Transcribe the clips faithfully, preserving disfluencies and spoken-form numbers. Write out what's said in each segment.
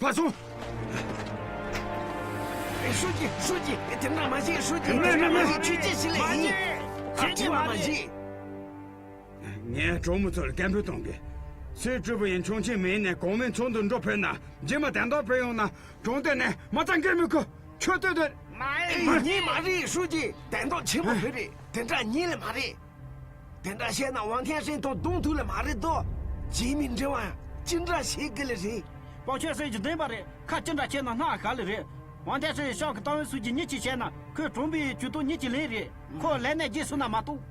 ཕར་སོང་། ཧྲུའུ་ཅི། ཧྲུའུ་ཅི། དེ་འདྲ་མ་བྱེད། ཧྲུའུ་ཅི། དེ་འདྲ་མ་བྱེད། ཁྱོད་ཅི་ཞིག་ལས་ཡིན། ཁྱོད་ཅི་མ་བྱེད། ངས་གྲོགས་མོ་ཚོ་ལ་སྐད་འབོད་གཏོང་གི། སུའི་སྤྲུལ་པ་ཡིན། ཆུང་ཆེན་མིན་ནས་གོང་མའི་ཚོགས་འདུར་འགྲོ་ཕོད་ན། རྗེས་མ་དན་རྟགས་ཕུལ་ཡོང་ན། གྲོང་སྡེ་ནས་མ་རྩ་འགེལ་མི་དགོས། ཁྱོད་ལྟོས་དོར། མ་ཨེ། ངས་མ་རེད། ཧྲུའུ་ཅི། དན་རྟགས་ཆེན་པོ་བོད་རེད། དེ་འདྲ་ཉིད་ལས་མ་རེད། དེ་འདྲ་བཤད་ན་ཝང་ཐན་ཧྲིན་དང་གདོང་ཐུག་ལས་མ་རེད་དོ། རྗེས་མའི་འབྲེལ་བ་ཅི་འདྲ་བྱེད་དགོས་ལས་རེད། པང་ཆེན་སྲིད་ཇུས་བདེན་པ་རེད། ཁ་ཅི་འདྲ་བྱས་ན་སྣ་ག་ལས་རེད། ཝང་ཐན་ཧྲིན་ཤང་གི་ཏང་ཡོན་སུ་ཅི་ཉིད་ཀྱིས་བྱས་ན། ཁོས་གྲོང་པའི་ཇུས་གཏོགས་ཉིད་ཀྱིས་ལེན་རེད། ཁོ་ལས་གནས་རྗེས་སུ་ན་མ་གཏོགས།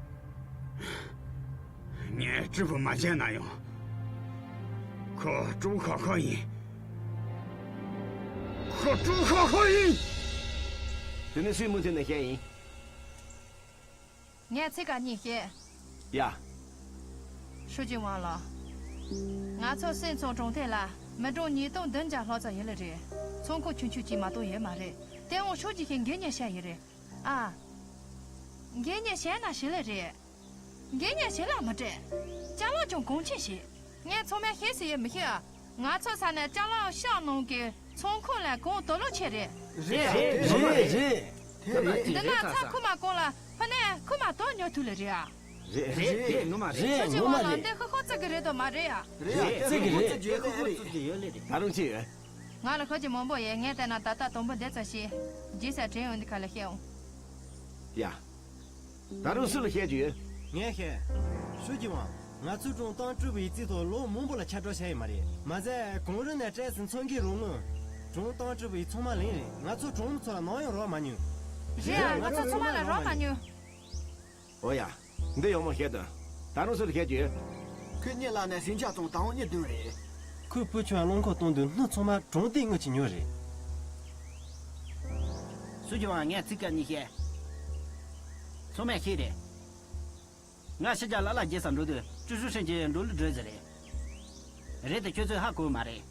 ངས་སྤྲུལ་པ་མ་བྱས་ན་ཡང་། ཁོ་ཀྲུའུ་ཁོ་ཁོ་ཡིན། ཁོ་ཀྲུའུ་ཁོ་ཁོ་ཡིན། དེ་ནས་སུའི་མུ་མཐུད་ནས་བཤད་ཡིན། ངས་ཚིག་ཀ་གཉིས་བཤད། ཡ། ཧྲུའུ་ཅི་ཝང་ལགས། ང་ཚོ་སུད་ཚོང་གྲོང་སྡེ་ལ་མི་གྲངས་ཉིས་སྟོང་བདུན་བརྒྱ་ལྷག་ཙམ་ཡོད་ལེ་རེད། ཚོང་ཁང་ཆུང་ཆུང་གཅིག་མ་གཏོགས་ཡོད་མ་རེད། དེ་འོང་ཧྲུའུ་ཅི་ཁྱེད་འགན་གཉེར་བྱས་ཡོད་རེད། ཨ། འགན་གཉེར་བྱས་ན་ཞི་ལེ་རེད། འགན་གཉེར་བྱེད་ལ་མི་སྤྲད། ཅ་ལག་ཀྱང་གོང་ཆེ་ཞིག་ངས་ཚང་མས་ཤེས་སུ་ཡོད་མི་ཤེས་ཨ། ང་ཚོ་ས་ནས་ཅ་ལག་ཤག་ནང་གི་ཚོང་ཁང་ལས་གོང་དུ་ལོག་ཆེ་རེད། རེད། རེད། རེད། རེད། འདི་ན་ཚྭ་ཁུག་མ་གོང་ལ་ཕུ་ནས་ཁུག་མ་དོ་ཉོ་ཐུབ་ལེ་རེད་ཨ། རེད། རེད། ངོ་མ་རེད། ཧྲུའུ་ཅི་ཝང་ལགས། འདི་ཧུ་ཧུ་ཙི་གི་རེད་དོ་མ་རེད་ཨ། རེད། ཙི་གི་རེད། ད་རུང་ཅི་ཡོད། ང་ལ་ཤོད་ཀྱི་མང་པོ་ཡོད། ངས་བལྟས་ན་ད་ལྟ་དང་པོ་འདི་ཙམ་ཞིག་རྗེས་ས་དྲན་ཡོང་འདི་ག་ལ་བཤད་འོང་། ཡ། ད་རུང་སུ་ལ་བཤད་རྒྱུ་ཡོད། ངས་བཤད། ཧྲུའུ་ཅི་ཝང་། ང་ཚོའི་གྲོང་ཏང་ཀྲི་བུའི་རྩིས་ཐོག་ལོ་མང་པོ་ལ་ཁྱབ་བསྒྲགས་བྱས་ཡོད་མ་རེད། མ་ཟད་གོང་རིམ་ནས་སྤྲད་ཟིན་ཚོང་གི་རོགས་དངུལ་གྲོང་ཏང་ཀྲི་བུའི་ཚང་མ་ལེན་རེད། ང་ཚོ་གྲོང་མི་ཚོ་ལ་ནམ་ཡང་རོགས་མ་མྱོང་། རེད་ཨ། ང་ཚོ་ཚང་མ་ལ་རོགས་མ་མྱོང་། འོ་ཡ། འདི་ཡག་མོ་བཤད་དོན། ད་རུང་སུ་ལ་བཤད་རྒྱུ་ཡོད། ཁོས་གཉིད་ལངས་ནས་ཟིང་ཆ་བཙོང་དང་པོ་གཉིས་བདུན་རེད། ཁོས་སྤུ་ཆུ་རླངས་འཁོར་གཏོང་དུས་སྣུམ་ཚང་མ་གྲོང་སྡེའི་དངུལ་གྱིས་ཉོས་རེད། སུ་ཅི་ཝང་། ངས་ཚིག་ཀ་གཉིས་བཤད། ཚང་མས་ཤེས་རེད། ང་ཕྱི་རྒྱལ་ལ་ལ་རྒྱལ་ས་འགྲོ་དུས་ཀྲུའུ་ཧྲུའུ་ཧྲིན་གྱི་འགྲོ་ལུགས་བགྲོད་ཟིན་རེད། རེད་དེ་ཁྱོད་ཚོས་ཧ་གོ་མ་རེད།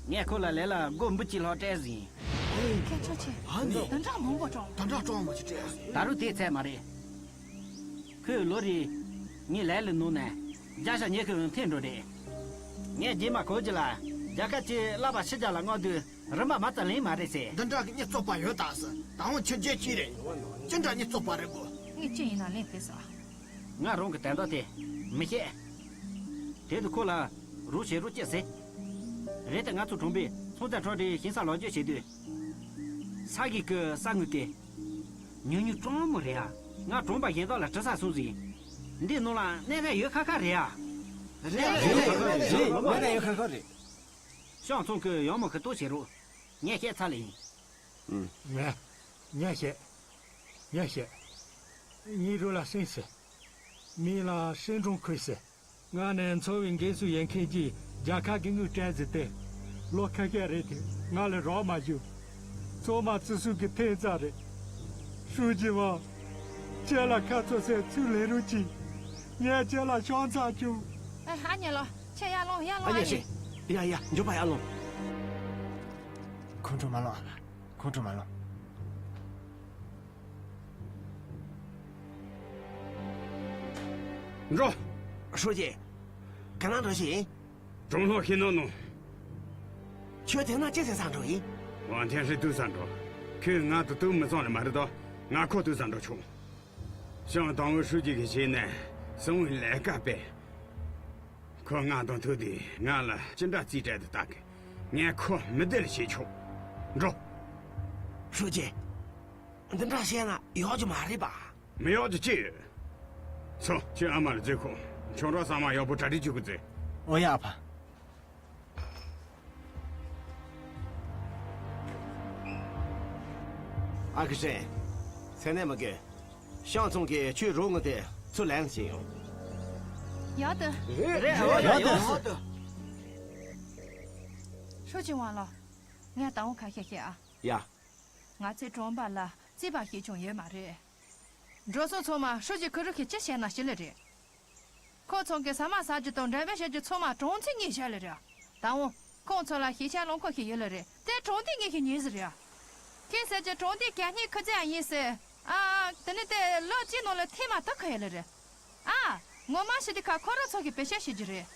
ངས་ཁོ་ལ་ལས་ལ་སྒོར་འབུམ་གཅིག་ལྷག་སྤྲད་ཟིན། ཁྱེད་ཆོ་ཆེ། ཨ་ནི། དུམ་གྲངས་མང་པོ་སྤྲད། དུམ་གྲངས་སྤྲད་མ་ཅིག་སྤྲད་ཟིན། ད་རུང་དེའི་ཚད་མ་རེད། ཁོས་ལོ་རེ་ངའི་ལས་ལ་ནོར་ནས་བརྒྱ་ཆ་ཉི་ཤུ་ཡང་འཐེན་འགྲོ་རེད། ངས་རྗེས་མ་གོ་རྒྱུ་ལ་རྒྱལ་ཁབ་ཀྱི་གླ་པ་ཕྱི་རྒྱལ་ལ་མངགས་དུས་རིན་པ་མ་རྩ་ལེན་མ་རེད་ཟེར། འདི་འདྲ་གི་མྱི་བཙོག་པ་ཡོད་ད་ཟེར། ད་འོང་ཁྱི་རྒྱལ་གཅིག་རེད། ཅི་འདྲ་མྱི་བཙོག་པ་རེད་གོ། ངས་ཅི་ཡིན་ན་ལན་དེ་ཟེར། ང་རང་གི་དོན་དག་དེ་མི་ཤེས། དེ་དུས་ཁོ་ལ་རོགས་བྱེད་རོགས་སྐྱེས་ཟེར། རེད་དེ་ང་ཚོ་གྲོང་པའི་ཚོང་རྫས་འཕྲོག་སྒྲིག་ཞིང་ས་ལག་འཇུ་བྱེད་དུས། ས་གི་གི་ས་དངུལ་དེ་ཉུང་ཉུང་གྲོང་མོ་རེད་ཨ། ང་གྲོང་པ་གཞན་དག་ལ་དྲི་ས་སོང་ཟིན། འདི་ནང་ལ་གནས་ར་ཡོད་ཁ་ཁ་རེད་ཨ། རེད་རེད་རེད། གནས་ར་ཡོད་ཁ་ཁ་རེད། ཤང་ཚང་གི་ཡག་མོ་གི་ལྟོ་བྱེད་རོགས། ངས་བཤད་ཚར་ལེ་ཡིན། ངས་ངས་བཤད། ངས་བཤད། ངའི་རོ་ལ་སེང་ཟེར། མིང་ལ་སེང་སྒྲོན་ཁོས་ཟེར། ང་ནི་ཚོང་བའི་འགན་སུ་ཡན་མཁན་གྱིས་རྒྱལ་ཁབ་ཀྱི་དངུལ་སྤྲད་ཟིན་ཏེ། ལོ་ཁ་ཤས་རེད་དེ་ང་ལ་རོགས་མ་བྱུང་། ཚང་མ་བཙུན་གསུམ་གྱི་འཐེན་རྩ་རེད། ཧྲུའུ་ཅི་ཝང་། ཁྱེད་ལ་ཁ་ཚོ་སེ་ཚུར་ལེན་རོགས་གྱིས། ངས་ཁྱེད་ལ་ཤང་ཚ་བྱུང་། ཨ་ཨ་མྱེས་ལོ། ཁྱེད་ཡར་ལོངས་ཡར་ཨ་ལོངས་ཨ་མྱེས་མྱེས། ཡ་ཡ་མགྱོགས་པ་ཡར་ལོངས། ཁོང་ཁྲོ་མ་ལངས་ཨ་ཕ། ཁོང་ཁྲོ་མ་ལངས། འགྲོ། ཧྲུའུ་ཅི། ག་ན་འགྲོ་ཞིག་ཡིན། གྲོང་ལྷོ་ཤིང་ནགས་ནང་། ཁྱོད་དེ་ན་ཅི་ཟེར་ས་འགྲོ་ཡིན། ཝང་ཐེན་ཧྲི་ཏུའུ་ས་འགྲོ། ཁོས་ང་དང་ཏུའུ་མི་ཚང་ལ་མ་རེད་དོ། ང་ཁོ་ཏུའུ་ས་འགྲོ་ཆོག་ཤང་ཏང་ཝུའུ་ཧྲུའུ་ཅི་གིས་བྱས་ནས་སང་བའི་ལས་ཀ་སྤེལ། ཁོ་ང་དང་ཐུག་དུས་ང་ལ་ཅི་འདྲ་རྩིས་སྤྲད་དུ་བལྟ་གི། ངས་ཁོ་མི་བདེ་ལ་བྱེད་ཆོག་འགྲོ། ཧྲུའུ་ཅི། འདི་འདྲ་བཤད་ན་ཡག་རྒྱུ་མ་རེད་པ། མི་ཡག་རྒྱུ་ཅི་ཡོད། སོང་ཁྱོད་ཨ་མ་ལ་འཛུལ་ཁོ། ཁྱོད་རང་ཚང་མ་ཡག་པོ་གྲ་སྒྲིག་བྱེད་དགོས་ཟེར། འོ་ཡ་ཨ་ཕ། ཨ་ཁུ་ཧྲེང་། ཚེ་ནད་མི་དགོས། ཤང་ཚང་གིས་ཁྱོད་རོགས་དངུལ་དེ་ཚུར་ལེན་བྱིན་ཡོང་། ཡག་ཏུ། རེད་རེད་ཡག་ཏུ། ཧྲུའུ་ཅི་ཝང་ལགས། ངས་ད་འོང་ཁ་ཤས་བཤད་ཨ། ཡ། ང་ཚོའི་གྲོང་པ་ལ་རྩིས་པ་ཞིག་ཀྱང་ཡོད་མ་རེད། འགྲོ་སོང་ཚང་མ་ཧྲུའུ་ཅི་ཁུ་རུ་གིས་ཅི་བྱས་ན་ཞི་ལི་རེད། ཁོ་ཚང་གི་ཟ་མ་ཟ་རྒྱུ་དང་འགྲེམས་སྤེལ་བྱ་རྒྱུ་ཚང་མ་གྲོང་ཚོའི་ངོས་བཞག་ལེ་རེད། ད་འོང་ཁོང་ཚོ་ལ་ཞིང་ཆ་རླངས་འཁོར་ཞིག་ཡོད་ལེ་རེད། དེ་གྲོང་སྡེའི་ངོས་ཀྱིས་ཉོས་ཟིན་རེད། ཁྱེད་ཟེར་གྱི་གྲོང་སྡེའི་གད་སྙིགས་ཁུར་རྩེ་ཡང་ཡིན་ཟེར། ཨ། དེ་ནས་དེ་ལོ་གཅིག་ནང་ལ་ཐེངས་མ་དག་ཁ་ཡོད་ལེ་རེད། ཨ། ངོ་མ་ཞི་དེ་ཁ་ཁོ་རང་ཚོ་གིས་བེད་སྤྱོད་བྱེད་རྒྱུ་རེད།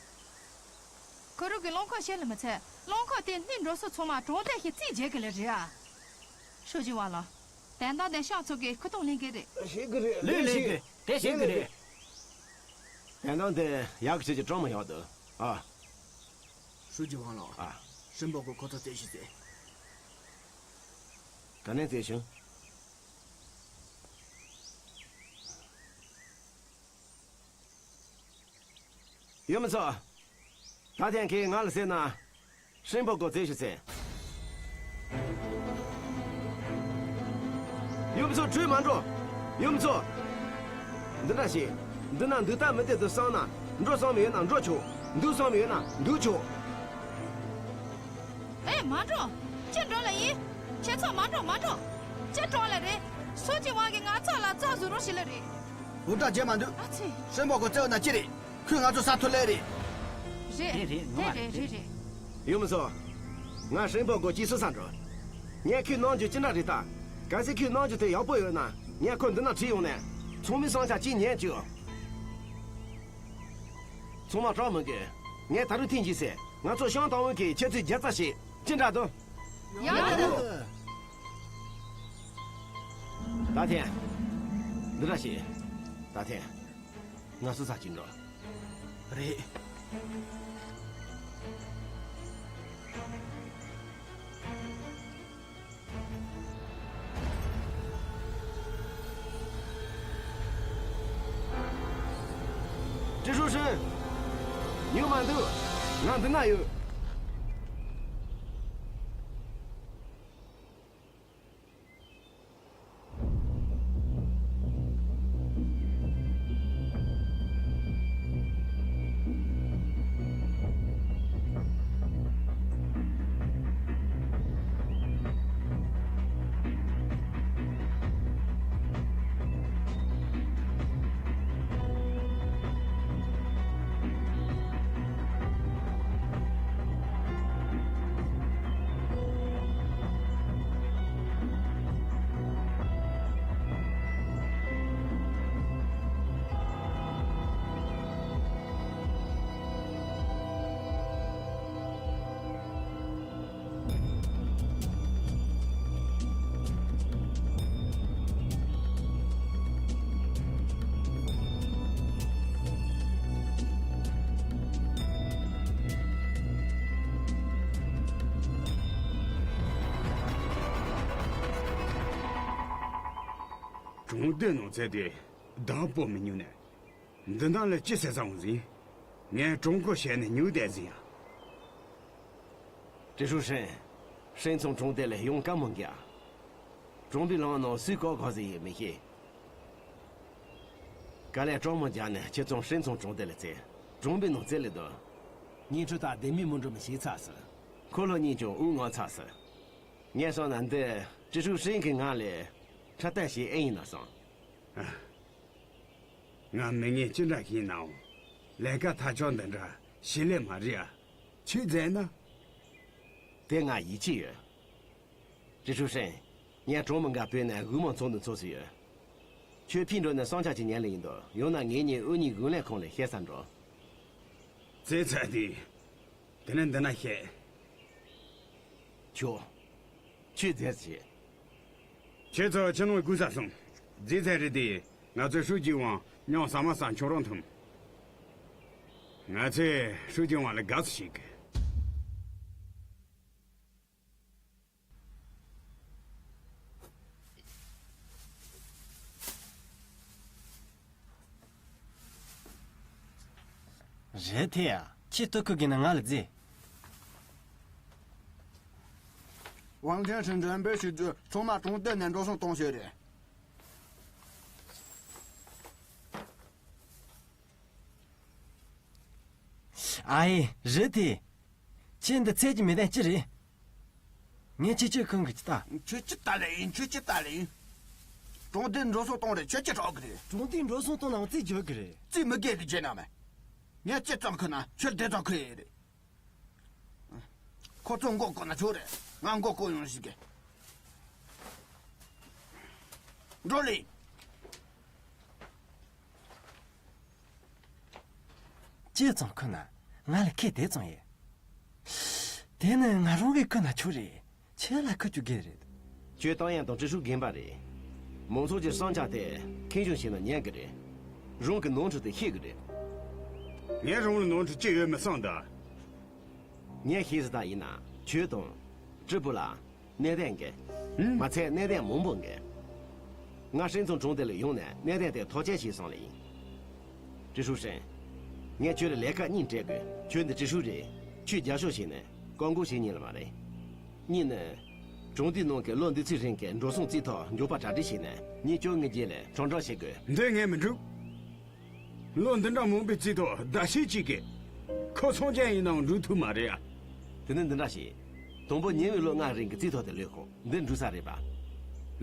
ཁོ་རང་གི་རླངས་འཁོར་ཞིག་ལ་མི་ཚད། རླངས་འཁོར་དེ་སྣེ་འགྲོ་ས་ཚང་མ་གྲོང་རྡལ་ཞིག་རྩིས་བྱེད་གི་ལ་རེད་ཨ། ཧྲུའུ་ཅི་ཝང་ལགས། དོན་དག་དེ་ཤང་ཚོ་གི་ཁུ་ཐོག་ལེན་གི་རེད། ལེན་གི་རེད། ལེན་གི་རེད། དེ་བྱེད་གི་རེད། དོན་དག་དེ་ཡག་གི་ཆེད་ཀྱི་གྲོང་མི་ཡག་འདུག་ཨ། ཧྲུའུ་ཅི་ཝང་ལགས། ཨ། ཧྲིན་པོ་གི་ཁོ་ཚོ་རྩིས་ཞིག་བྱེད། ག་ནས་རྩིས་བྱུང་། ཡུམ་མཚོ། ད་ཐེངས་ཁྱེད་ང་ལ་ཟེར་ན། ཧྲིན་པོ་གི་རྩིས་ཞིག་བྱེད། ཡུམ་མཚོ་བྲོས་མ་འགྲོ། ཡུམ་མཚོ། འདི་འདྲ་ཞིག་འདི་ན་འདུག་སྟབས་མི་བདེ་འདུག་བསམ་ན་འགྲོ་བསམ་ཡོད་ན་འགྲོ་ཆོག་འདུག་བསམ་ཡོད་ན་འདུག་ཆོག་ཨེ་མ་འགྲོ། ཅི་འགྲོ་ལ་ཡིན། ཁྱེད་ཚོ་མ་འགྲོ་མ་འགྲོ། ཅི་གྲོང་ལ་རེད། ཧྲུའུ་ཅི་ཝང་གིས་ང་ཚོ་ལ་རྩ་བཟོ་རོགས་ཞིག་ལ་རེད། འུ་དག་བྱེད་མ་འདུག་ཨ་ཙི། ཧྲིན་པོ་གི་རྩིས་ན་ཅི་རེད། ཁོས་ང་ཚོ་ས་ཐོ་ལེ་རེད། རེད། རེད་རེད། ངོ་མ་རེད་རེད་རེད། ཡུམ་མཚོ། ང་ཧྲིན་པོ་གི་ཅི་སུ་ས་འགྲོ། ངས་ཁོས་གནང་རྒྱུ་ཅི་འདྲ་རེད་ད། གལ་སྲིད་ཁོས་གནང་རྒྱུ་དེ་ཡག་པོ་ཡོད་ན་ངས་ཁོ་འདི་ན་ཁྲིད་ཡོང་ནས་ཚང་མའི་བསམ་འཆར་ཅིག་ཉན་བཅུག་ཚང་མ་སྐྲག་མི་དགོས། ངས་ད་རུང་ཐེངས་གཅིག་ཟེར། ང་ཚོ་ཤང་ཏང་ཝུན་གྱི་ཁྱེད་ཚོའི་རྒྱལ་རྩ་ཞིག་ཅི་འདྲ་འདུག་ཡག་འདུག་ད་ཐེངས། འདི་འདྲ་ཞིག་ད་ཐེངས། ང་སུ་ས་ཅིག་འགྲོ། རེད། ཀྲི་ཧྲུའུ་ཧྲིན། ཉུང་མ་འདུག་ང་འདི་ན་ཡོད། གྲོང་སྡེ་ནང་ཚད་དེ་བདག་པོ་མི་ཉུང་ནས། འདི་ནང་ལ་ཅི་ཟེར་ཙང་ཟིན། ངས་གྲོང་སྐོར་བྱས་ནས་ཉུག་བསྡད་ཟིན་ཡ། ཀྲི་ཧྲུའུ་ཧྲིན། ཧྲིན་ཚང་གྲོང་སྡེ་ལ་ཡོང་དཀའ་མོ་འགྱ། གྲོང་པའི་ལམ་ནང་སུས་བཀག་བཀག་ཟིན་ཡིན་མི་ཤེས། དཀའ་ལས་སྤྲང་མོ་རྒྱག་ནས་ཁྱེད་ཚང་ཧྲིན་ཚང་གྲོང་སྡེ་ལ་བཙལ། གྲོང་པའི་ནང་བཙལ་ལེ་འདུག་ངས་ཁྲོ་ཐག་ལྡེ་མིག་མུ་འགྲོ་མི་ཤེས་ཚར་སོང་། ཁོ་ལྷོ་གཉིས་ཀྱང་དབུགས་ངང་ཚར་སོང་། ངས་བསམ་ན་འདི་ཀྲི་ཧྲུའུ་ཧྲིན་གྱི་ངག་ལས་འཁྲབ་སྟོན་བྱེད་ཨེ་ཡིན་ན་བསམ། ང་མི་ངན་ཅི་འདྲ་ཞིག་ཡིན་ནའང་ལས་ཀ་ཐབས་ཆག་འདི་འདྲ་ཞིག་ལས་མ་རེད་ཨ། ཁྱོད་མཛད་ན། དེ་ང་ཡིད་ཆེས་ཡོད། ཀྲི་ཧྲུའུ་ཧྲིན། ངས་གྲོང་མི་འགའ་བོས་ནས་དབུ་མ་ཚོགས་འདུ་ཚོགས་སུ་ཡོད། ཁྱོད་ཕྱིར་འགྲོ་ནས་བསམ་འཆར་ཅིག་ཉན་ལེ་ཡིན་དོ། ཡང་ན་ངེད་གཉིས་དབུ་བརྙེས་དགུན་ལས་ཁང་ལ་བཤད་ས་འགྲོ། རྩེད་ཚད་དེ། དེ་ནས་འདི་ན་བཤད། ཆོག་ཁྱོད་རྫས་བྱེད། ཁྱེད་ཚོ་ཕྱི་ནང་སྒུག་ས་སོང་། རྫས་ཚད་རེད་དེ། ང་ཚོས་ཧྲུའུ་ཅི་ཝང་མཉམ་ཟ་མ་ཟ་ཁྱོང་རང་ཐུམ། ང་ཚོས་ཧྲུའུ་ཅི་ཝང་ལ་དགའ་བསུ་བྱེད་དགོས། རེད་དེ་ཡ། ཁྱེད་ལྟོ་ཁུག་གི་ན་ང་ལ་རྫི། ཝང་ཅན་ཧྲིན་མགྲོན་འབོད་ཞུ་རྒྱུ་ཚང་མ་གྲོང་སྡེ་ནས་འགྲོ་སོང་གཏོང་ཞོར་རེད། ཨ་ཡེ་རེད་དེ། ཁྱེད་འདི་ཚད་ཀྱི་མི་ལྡན་ཅི་རེད། ངས་ཁྱེད་ཁྱོད་ཁང་གི་ཅི་ལྟ། ཁྱོད་ཅི་ལྟ་ལེ་ཡིན། ཁྱོད་ཅི་ལྟ་ལེ་ཡིན། གྲོང་སྡེ་འགྲོ་སོང་གཏོང་རེད། ཁྱོད་ཅི་གྲོགས་གི་རེད། གྲོང་སྡེ་འགྲོ་སོང་གཏོང་ནའང་རྩིས་འཇོག་གི་རེད། རྩིས་མི་དགོས་ལེ་བྱེད་ན་མེད། ངས་ཅི་ཙམ་ཁུར་ན་ཁྱོད་དེ་ཙམ་ཁུར་ཡས་རེད། ཁོ་ཚོ་མགོ་བསྐོར་ན་ཆོག་རེད། ང་མགོ་བསྐོར་ཡོང་ཞིག་གི། འགྲོ་ལེ། ཅི་ཙམ་ཁུར་ན་ང་ལ་ཁེ་དེ་ཙམ་ཡོད། དེ་ནི་ང་རང་གིས་བསྐུར་ན་ཆོག་རེད། ཁྱེད་ལ་བསྐུར་རྒྱུ་དགོས་རེད། ཁྱོད་ཏང་ཡན་དང་ཀྲི་ཧྲུའུ་རྒན་པ་རེད། མང་ཚོགས་ཀྱི་བསམ་འཆར་དེ་མཁྱེན་སྐྱོང་བྱས་ན་ཉན་གི་རེད། རང་གི་ནོར་འཁྲུལ་དེ་ཤེས་གི་རེད། ངས་རང་ལ་ནོར་འཁྲུལ་ཅི་ཡོད་མི་བསམ་ད། ངས་ཤེས་ཟིན་ད་ཡིན་ན་ཁྱོད་དང་ཀྲི་པུ་ལ། གནད་དོན་འགའ། ཨུམ། མ་ཚད་གནད་དོན་མང་པོ་འགའ། ང་ཧྲིན་ཚང་གྲོང་སྡེ་ལ་ཡོང་ནས་གནད་དོན་དེ་ཐག་གཅོད་བྱེད་བསམ་ལེ་ཡིན། ཀྲི་ཧྲུའུ་ཧྲན། ངས་ཁྱོད་ལ་ལས་ཀ་གཉིས་སྤྲད་དགོས། ཁྱོད་འདི་ཀྲི་ཧྲུའུ་རེད། ཁྱོད་རྒྱབ་སྐྱོར་བྱས་ནས་བཀག་འགོག་བྱེད་ཉན་ལ་མ་རེད། གཉིས་ནི། གྲོང་སྡེའི་ནང་གི་ལོ་འདི་ཚོའི་རིང་གི་འགྲོ་སོང་རྩིས་ཐོ་མགྱོགས་པ་གྲ་སྒྲིག་བྱས་ནས་ཉིན་བཅོ་ལྔའི་རྗེས་ལ་ཁྲོམ་བསྒྲགས་བྱེད་དགོས། འདི་ངས་མི་འགྲུབ། ལོ་འདི་འདྲ་མང་པོའི་རྩིས་ཐོ་ཟླ་ཕྱེད་གཅིག་གི་ཁོ་སང་ཅན་ཡིན་ནའང་འགྲུབ་ཐུབ་མ་རེད་ཨ། དེ་ནི་འདི་འདྲ་བྱེད། དང་པོ་ཉེ་བའི་ལོ་ལྔ་རིང་གི་རྩིས་ཐོ་དེ་ལོས་ཤོག་འདི་འགྲུབ་ས་རེད་པ།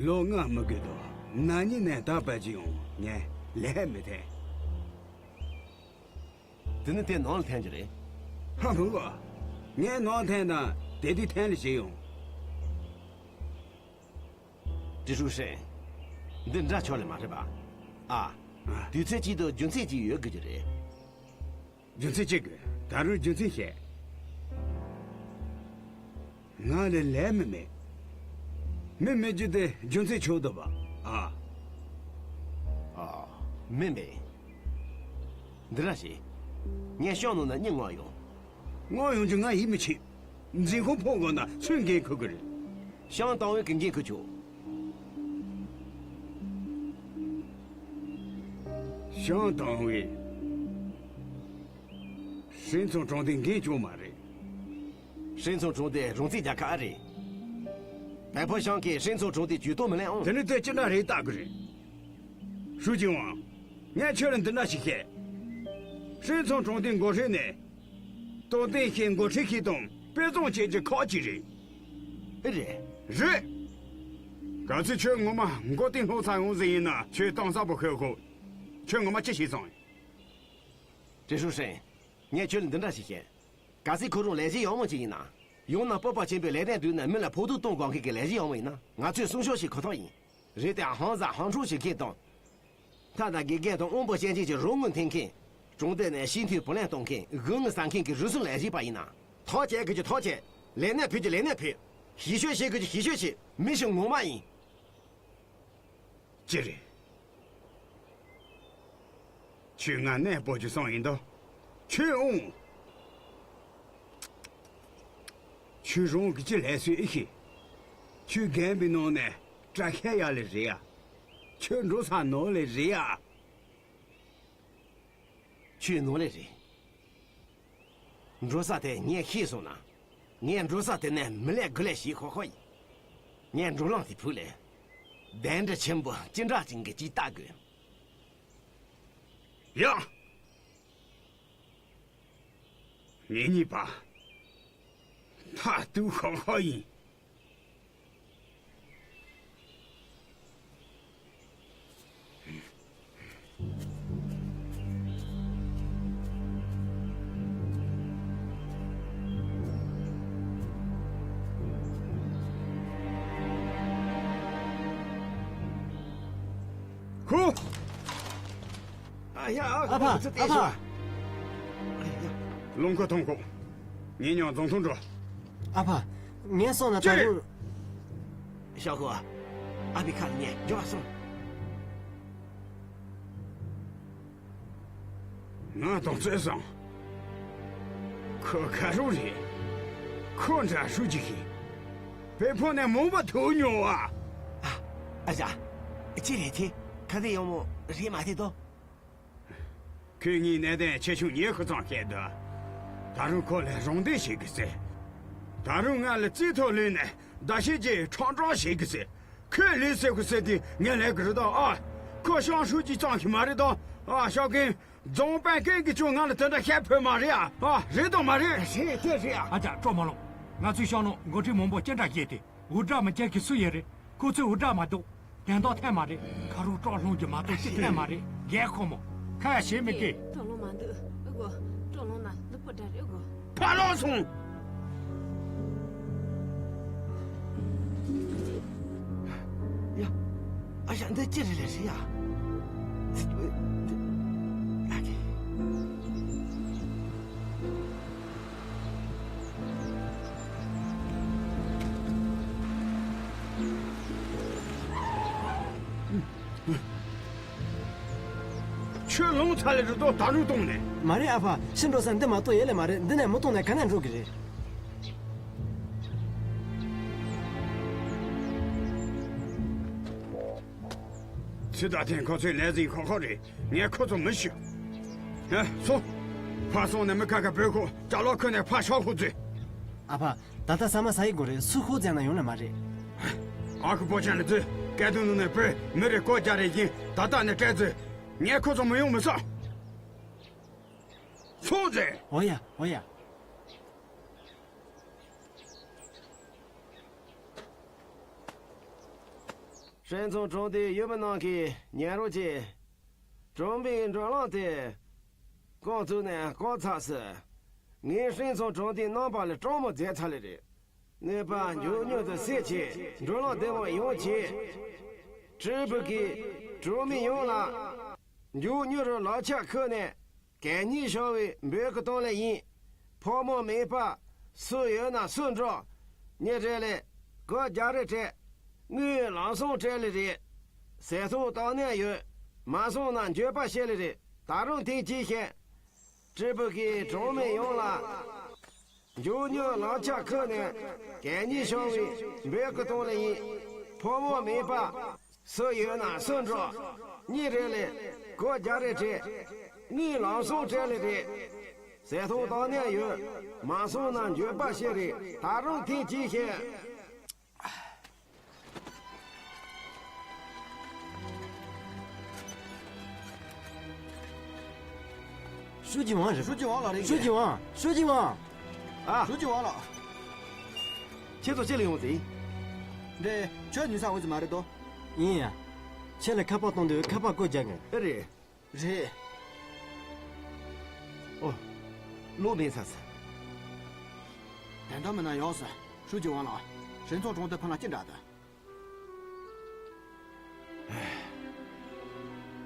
ལོ་ལྔ་མི་དགོས་དོ། ན་ནིང་ནས་ད་བར་གྱི་ཡང་ངས་ལས་མི་འཐེན། དེ་ནི་དེ་ནང་ལ་འཐེན་གྱི་རེད། ཧ་མི་གོ། ངས་ནང་འཐེན་དང་དེ་དུས་འཐེན་ལ་བྱེད་ཡོང་། ཀྲི་ཧྲུའུ་ཧྲན། འདི་འདྲ་ཆོག་ལེ་མ་རེད་པ། ཨ། ཨ། དུས་ཚོད་གཅིག་ཏུ་རྒྱུ་མཚན་གཅིག་ཡོད་དགོས་ཀྱི་རེད། རྒྱུ་མཚན་གཅིག་གི་ད་རུང་རྒྱུ་མཚན་བཤད། ང་ལ་ལས་མི་མེད། མི་མེད་རྒྱུ་དེ་རྒྱུ་མཚན་ཆོག་འདུག་པ། ཨ། ཨ། མི་མེད། འདི་འདྲ་བྱེད། ངས་ཤང་ནང་ན་མི་མངགས་ཡོང་། མངགས་ཡོང་རྒྱུ་ང་ཡིད་མི་ཆེས། འཛིན་ཁང་ཕོག་དགོས་ན་སུས་འགན་འཁུར་གི་རེད། ཤང་ཏང་ཝེ་གིས་འགན་འཁུར་ཆོག་ཤང་ཏང་ཝེ། ཧྲིན་ཚང་གྲོང་སྡེ་འགན་བཅོལ་མ་རེད། ཧྲིན་ཚང་གྲོང་སྡེ་རང་བཙན་རྒྱལ་ཁབ་ཨ་རེད། བལ་པོ་ཤང་གིས་ཧྲིན་ཚང་གྲོང་སྡེ་ཇུས་གཏོགས་མི་ལེན་ཨང་། དེ་ནི་དེ་ཅི་འདྲ་རེད་ལྟ་གི་རེད། ཧྲུའུ་ཅིན་ཝང་། ངས་ཁྱོད་ལ་འདི་འདྲ་ཞིག་བཤད། ཧྲིན་ཚང་གྲོང་སྡེའི་འགོ་ཁྲིད་ནས། སྟོབས་ལྡན་ཞིག་འགོ་ཁྲིད་ཞིག་དང་དཔེ་བཟང་བྱེད་རྒྱུ་ཁག་ཅིག་རེད། ཨེ་རེད། རེད། གལ་སྲིད་ཁྱོད་ངོ་མ་མགོ་རྟིང་ལྷུང་ཚར་ཡོང་ཟིན་ཡིན་ན་ཁྱོད་གཏིང་ཟབ་པོ་ཤོད་དགོས། ཁྱོད་ངོ་མ་ཅི་བྱས་སོང་། ཀྲི་ཧྲུའུ་ཧྲན། ངས་ཁྱོད་ལ་འདི་འདྲ་ཞིག་བཤད། གལ་སྲིད་ཁོ་རང་ལས་བྱེད་ཡག་མོ་ཅིག་ཡིན་ན། ཡང་ན་སྤོབས་པ་ཆེན་པོས་ལས་དོན་བསྒྲུབས་ནས་མི་ལ་ཕོག་ཐུག་གཏོང་དགོས་མཁན་གྱི་ལས་བྱེད་ཡག་མོ་ཡིན་ན་ང་ཚོས་སྲུང་སྐྱོབ་བྱེད་ཁོ་ཐག་ཡིན། རེད་དེ་ཧང་སང་ཧང་ཁྲོག་བྱེད་མཁན་དང་། ཐ་ན་དགེ་རྒན་དང་དབང་པོ་སྐྱོན་ཅན་གྱི་རོགས་དངུལ་འཐེན་མཁན། གྲོང་སྡེ་ནས་ཤེས་འཐུས་བུ་ལོན་གཏོང་མཁན་དགུ་ངི་ཟ་མཁན་གྱི་རུལ་སུངས་ལས་བྱེད་པ་ཡིན་ན། ཐག་བཅད་དགོས་ཀྱི་ཐག་བཅད། ལས་གནས་ཕུད་ཀྱི་ལས་གནས་ཕུད། ཞིབ་དཔྱོད་བྱེད་དགོས་ཀྱི་ཞིབ་དཔྱོད་བྱེད། མི་ཞིག་ངོ་མ་ཡིན། ཅི་རེད། ཁྱོད་ང་གནས་སྤོ་རྒྱུ་སོང་ཡིན་དོ། ཁྱོད་འོང་། ཁྱོད་རང་གི་ཅི་ལས་སུ་ཨེ་ཤེས། ཁྱོད་རྒན་པའི་ནང་ནས་གྲྭ་ཤག་ཡ་ལེ་རེད་ཡ། ཁྱོད་འགྲོ་ས་ནོར་ལེ་རེད་ཡ། ཁྱོད་ནོར་ལེ་རེད། འགྲོ་ས་དེ་ངས་ཤེས་སོང་ན། ངས་འགྲོ་ས་དེ་ནས་མི་ལས་དགུ་ལས་ཞིག་ཤོག་ཤོག་ཡིན། ངས་འགྲོ་ལམ་དེ་ཕུག་ལས། གདན་འདྲེ་ཆེན་པོ་ཅི་འདྲ་ཅིག་གི་ཅིག་ལྟ་དགོས། ཡ། ངེད་གཉིས་པ། མཐའ་གཏུག་ཤོག་ཤོག་ཡིན། ཧུ། ཨ་ཡ། ཨ་ཕ། ཨ་ཕ། ལོང་ཁོ་ཐོང་ཁོ། ངེད་ཉོ་རྫོང་ཐོང་འགྲོ། ཨ་ཕ། ངས་སོང་ན་ད་རུང་། ཞའོ་ཧུ། ཨ་ཕའི་ཁ་ལ་ཉན། མགྱོགས་པ་སོང་། ང་དང་རྩོད་སོང་། ཁོ་ཁ་རུ་རེད། ཁོ་འདྲ་ཧྲུ་ཅིག་གིས། བེ་ཕོ་ནས་མོ་བ་ཐུག་མྱོང་བ། ཨ། ཨ་ཅག་ཅི་རེད་དེ། ཁ་དེ་ཡོང་མོ་རེད་མ་དེ་དོ། ཁོས་ངའི་གནད་དོན་ཆེ་ཆུང་ཉེ་ཤོས་ཙམ་བཤད་འདུག་ད་རུང་ཁོ་ལ་རོགས་འདེགས་བྱེད་དགོས་ཟེར། ད་རུང་ང་ལ་རྩིས་ཐོ་ལོན་ནས་ཟླ་ཤས་ཀྱི་ཁྲོམ་གྲོན་བྱེད་དགོས་ཟེར། ཁོས་ལས་ཟེར་དགོས་ཟེར་དེ་ངས་ལས་དགོས་རེད་དམ་ཨ། ཁོ་ཤང་ཧྲུའུ་ཅི་ཙམ་ཞིག་མ་རེད་དམ་ཨ། ཤོག་གིན། རྫོང་དཔོན་ཀུན་གྱིས་ཀྱང་ང་ལ་དེ་འདྲ་བཤད་ཕོད་མ་རེད་ཨ། ཨ། རེད་དམ་མ་རེད། རེད་དེ་རེད་ཨ། ཨ་ཅག་སྤྲོ་མ་ལོང་། ང་ཚོའི་ཤང་ནང་འགོ་ཁྲིད་མང་པོ་ཅི་འདྲ་བྱས་ཏེ། འུར་སྒྲ་མི་རྒྱག་གི་སུ་ཡིན་རེད། ཁོ་ཚོས་འུར་སྒྲ་མ་གཏོགས་དོན་དག་ཐོན་མ་རེད། ཁ་རོག་སྐྲག་སློང་རྒྱུ་མ་གཏོགས་ཅི་ཐོན་མ་རེད། རྒྱལ་ཁོ་མོ། ཁ་ཡ་བྱེད་མི་དགོས། སྐྲག་སློང་མ་འདུག་ཨུ་གོ། སྐྲག་སློང་ན་ལུག་པ་འདྲ་རེད་ཨུ་གོ། ཕར་ལོག་སོང་། ཡ། ཨ་ཞང་འདི་ཅི་རེད་ལས་རེད་ཡ། ཨ་ཀེ། ཁྱོད་ལངས་ཚར་ལེ་རེད་དོ། ད་རུང་གཏོང་ནས། མ་རེད་ཨ་ཕ། ཕྱིར་འགྲོ་ས་འདི་མ་གཏོགས་ཡོད་ལེ་མ་རེད། འདི་ནས་མི་གཏོང་ན་ག་ནས་འགྲོ་གི་རེད། ཚེ་བདག་ཐེན་ཁོ་ཚོའི་ལས་འཛིན་ཁོ་ཁོ་རེད། ངས་ཁོ་ཚོ་མི་ཞུ། ཨ། སོང་། ཕར་སོང་ནས་མི་ཁ་ཁ་བོས་ཁོ་ཅ་ལག་ཁུར་ནས་ཕར་ཤོག་ཁོ་ཚོས། ཨ་ཕ། ད་ལྟ་ཟ་མ་ཟ་ཡི་དགོས་རེད། སུ་ཁོ་ཙམ་ན་ཡོང་ལེ་མ་རེད། ཨ་ཁུ་པོ་ཅན་ལ་ཚོས་སྐལ་དུ་ནུ་ནས་བོས་མི་རེ་སྐོར་རྒྱག་རེ་བཞིན་ད་ལྟ་ནས་སྤྲད་ཚོས། ངས་ཁོ་ཚོ་མི་ཡོང་མི་ས། སོང་ཚེ། འོ་ཡ་འོ་ཡ། ཧྲེང་ཚང་གྲོང་སྡེའི་ཡུལ་མི་རྣམས་ཀྱིས་ཉན་རོགས་གྱིས། གྲོང་པའི་འགྲོ་ལམ་དེ་རྐང་བཙུགས་ནས་བཀག་ཚར་སོང་། ངས་ཧྲེང་ཚང་གྲོང་སྡེའི་རྣམ་པ་ལ་སྤྲང་མོ་མཛད་ཚར་ལེ་རེད། གནོད་པ་མགྱོགས་མྱུར་དུ་སེལ་ཆེད་འགྲོ་ལམ་བདེ་མོ་ཡོང་ཆེད། ཀྲི་པུ་གིས་གྲོང་མི་ཡོངས་ལ་མགྱོགས་མྱུར་རུ་ལག་ཆ་ཁུར་ནས། གད་སྙིགས་བཤང་བའི་འབོད་སྐུལ་གཏོང་ལེ་ཡིན། ཕོ་མོ་མེད་པ་སུ་ཡོད་ན་སུ་འགྲོ། གཉིས་རེ་ལས་སྒོ་རྒྱག་རེ་སྤྲད། དངུལ་ལམ་སང་སྤྲད་ལེ་རེད། ཟས་ཐོ་བཏང་ནས་ཡོད། མ་སོང་ན་འགྱོད་པ་བཤད་ལེ་རེད། ད་རུང་ཐེངས་གཅིག་བཤད། ཀྲི་པུ་གིས་གྲོང་མི་ཡོངས་ལ་མགྱོགས་མྱུར་ལག་ཆ་ཁུར་ནས་གད་སྙིགས་བཤང་བའི་འབོད་སྐུལ་གཏོང་ལེ་ཡིན། ཕོ་མོ་མེད་པ་སུ་ཡོད་ན་སུ་འགྲོ། གཉིས་རེ་ལས་སྒོ་རྒྱག་རེ་སྤྲད། དངུལ་ལམ་སང་སྤྲད་ལེ་རེད། ཟས་ཐོ་བཏང་ནས་ཡོད། མ་སོང་ན་འགྱོད་པ་བཤད་རེད། ད་རུང་ཐེངས་གཅིག་བཤད། ཧྲུའུ་ཅི་ཝང་རེད། ཧྲུའུ་ཅི་ཝང་ལགས་རེད། ཧྲུའུ་ཅི་ཝང་། ཧྲུའུ་ཅི་ཝང་། ཨ། ཧྲུའུ་ཅི་ཝང་ལགས། ཁྱེད་ཚོ་ཅི་ལ་ཡོང་ཟིན། འདི་ཁྱོད་ཉུལ་ས་འོས་ཟིན་མ་རེད་དོ། ཡིན་ཡ། ཁྱེད་ལ་ཁ་པར་གཏོང་དུས་ཁ་པར་བཀོད་རྒྱག་གི། ཨེ་རེད། རེད། ཨོ། ལོ་མེད་ས་ས། དོན་དག་མིན་ན་ཡོང་ས། ཧྲུའུ་ཅི་ཝང་ལགས། ཧྲེང་ཚང་གྲོང་སྡེ་ཕན་ལ་ཅི་འདྲ་དང་།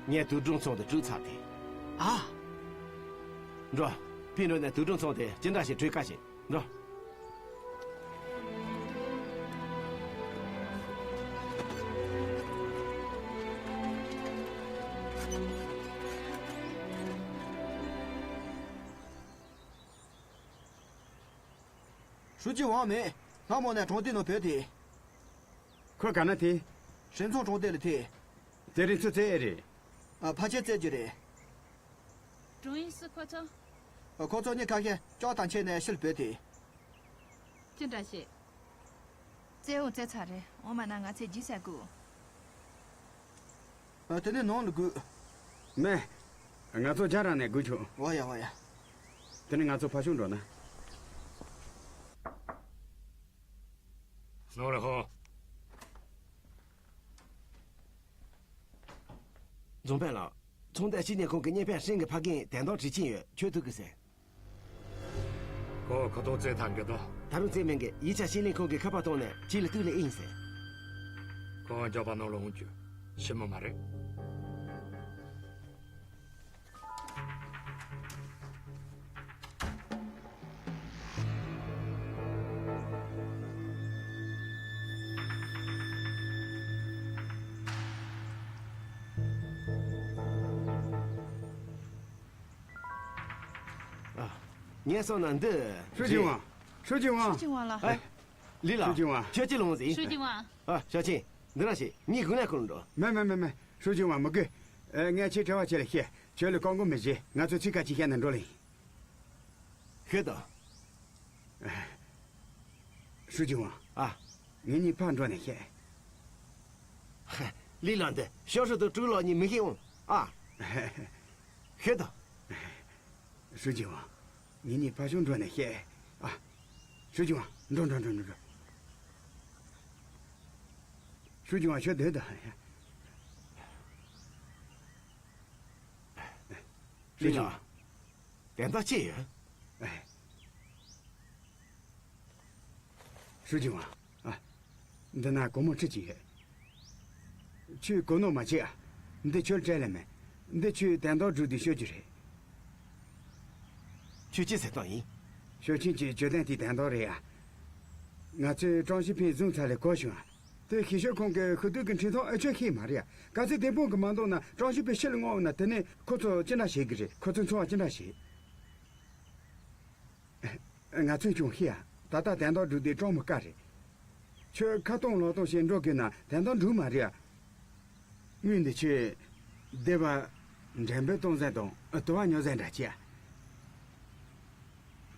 ངས་དུད་འགྲོ་ཚོང་དེ་བཀྲུས་ཚར་ཏེ། ཨ། འགྲོ། ཕི་འགྲོ་ནས་དུད་འགྲོ་ཚོང་དེ་ཅི་འདྲ་ཞིག་བཀྲུས་ཀ་ཞིག་འགྲོ། ཧྲུའུ་ཅི་ཝང་མེད། ལྷ་མོ་ནས་གྲོང་སྡེ་ནང་བུད་དེ། ཁོ་ག་ན་དེ། ཧྲེང་ཚང་གྲོང་སྡེ་ལ་དེ། དེ་རིང་ཚོ་བཙལ་ཨེ་རེད། ཨ། ཕལ་ཆེར་བཙལ་རྒྱུ་རེད། ཀྲུང་དབྱིན་སི་ཁོ་ཚོ། ཨ། ཁོ་ཚོ་གཉིས་ཁ་ཤས་ལྕགས་དང་ཆས་ནས་ཕྱིར་བུད་དེ། ཅི་འདྲ་བྱེད། བཙལ་འོང་བཙལ་ཚར་རེད། འོ་མ་ན་ང་ཚོས་རྗེས་ཟ་དགོས། ཨ། དེ་ནས་ནང་ལ་སྒུག་མེད། ང་ཚོ་རྒྱ་ར་ནས་སྒུག་ཆོག་འོ་ཡ་འོ་ཡ། དེ་ནས་ང་ཚོ་ཕ་ཤུང་འགྲོ་ན། ནོར་ཧོ། རྫོང་དཔོན་ལགས། ཚོང་དོན་སྤྱི་གཉེར་ཁང་གི་གཉེར་དཔོན་ཧྲེང་གི་ཕ་རྒན་དན་ཏོག་བྲིས་ཕྱིན་ཡོད། ཁྱོད་ཐུག་གི་ཟེར། ཁོ་ཁ་ཐོག་བཙལ་ཐག་གི་དོ། ད་རུང་བཙལ་མེད་གི། ཡིག་ཆ་ཕྱི་གླིང་ཁང་གི་ཁ་པར་བཏང་ནས་ཁྱེད་ལ་གཏུག་ལེ་ཨིན་ཟེར། ཁོ་མགྱོགས་པ་ནང་ལ་འོང་རྒྱུ། ཞི་མོ་མ་རེད། ཨ། ངས་སོང་ན་འདི། ཧྲུའུ་ཅི་ཝང་། ཧྲུའུ་ཅི་ཝང་། ཧྲུའུ་ཅི་ཝང་ལགས། ཨ། ལི་ལགས། ཧྲུའུ་ཅི་ཝང་། ཁྱོད་ཅི་ལོང་ཟིན། ཧྲུའུ་ཅི་ཝང་། ཨ། ཞའོ་ཆིན། འདི་རང་ཞིག་ངའི་དགུན་ལས་ཁུར་འགྲོ། མེད་མེད་མེད་མེད། ཧྲུའུ་ཅི་ཝང་མི་དགོས། ཨ། ངས་ཁྱེད་བྲེལ་བ་ཆེ་ལ་བཤད། ཁྱོད་ལ་ཀོང་ཀོང་མི་བྱེད། ང་ཚོ་ཚིག་ཁ་ཅིག་བཤད་ན་འགྲོ་ལེ། ཤོད་དང་། ཧྲུའུ་ཅི་ཝང་། ཨ། ངེད་གཉིས་ཕར་འགྲོ་ནས་བཤད། ལི་ལགས་འདི་ཤོ་ཧྲུ་དང་ཀྲུའུ་ལགས་གཉིས་མི་ཤེས་འོང་། ཨ། ཤོད་དང་། ཧྲུའུ་ཅི་ཝང་། ངེད་གཉིས་ཕར་ཕྱོགས་འགྲོ་ནས་བཤད། ཨ། ཧྲུའུ་ཅི་ཝང་། འགྲོ་འགྲོ་འགྲོ་འགྲོ་འགྲོ། ཧྲུའུ་ཅི་ཝང་། ཤོད་སྡོད་དང་། ཧྲུའུ་ཅི་ཝང་། དོན་དག་ཅི་ཡོད། ཧྲུའུ་ཅི་ཝང་། ཨ། འདི་ན་སྒོར་མོ་ཁྲི་གཅིག་ཡོད། ཁྱོས་གོ་ནོར་མ་བྱེད་ཨ། འདི་ཁྱོད་སྤྲད་ལེ་མེད། འདི་ཁྱོས་དན་ཏོག་སྒྲུག་དུས་ཤོད་རྒྱུ་རེད། ཁྱོད་ཅི་ཟེར་སྟངས་ཡིན། ཞའོ་ཆིན་གྱི་ཇོ་དན་དེའི་དན་ཏོག་རེད་ཨ། ང་ཚོས་ཀྲང་ཞི་ཕིན་བཟུང་ཚར་ལེ་གོ་བྱུང་ཨ། དེ་ཞིབ་དཔྱོད་ཁང་གི་ཤུགས་རྡུལ་གྱི་འཕྲིན་ཐོག་ཨེ་ཆོས་ཤེས་མ་རེད་ཡ། གལ་སྲིད་བདེན་དཔང་གི་མ་འདུག་ན་ཀྲང་ཞི་ཕིན་ཕྱི་ལ་མངགས་ན། དེ་ནས་ཁོ་ཚོ་ཅི་འདྲ་བྱེད་གི་རེད། ཁོ་ཚོའི་འཚོ་བ་ཅི་འདྲ་བྱེད། ང་ཚོས་ཀྱང་ཤེས་ཡ། ད་ལྟ་དན་རྟགས་སྒྲུག་དུས་གྲོགས་མོ་དཀའ་རེད། ཁྱོད་ཁ་གཏོང་ལག་གཏོང་བྱེད་འགྲོ་དགོས་ན་དན་རྟགས་འགྲུབ་མ་རེད་ཡ། དངུལ་འདི་ཁྱོད་སྡེ་པ་འགྲེམས་སྤེལ་གཏོང་ས་དང་དུ་བ་ཉོ་ས་འདྲ་བྱེད་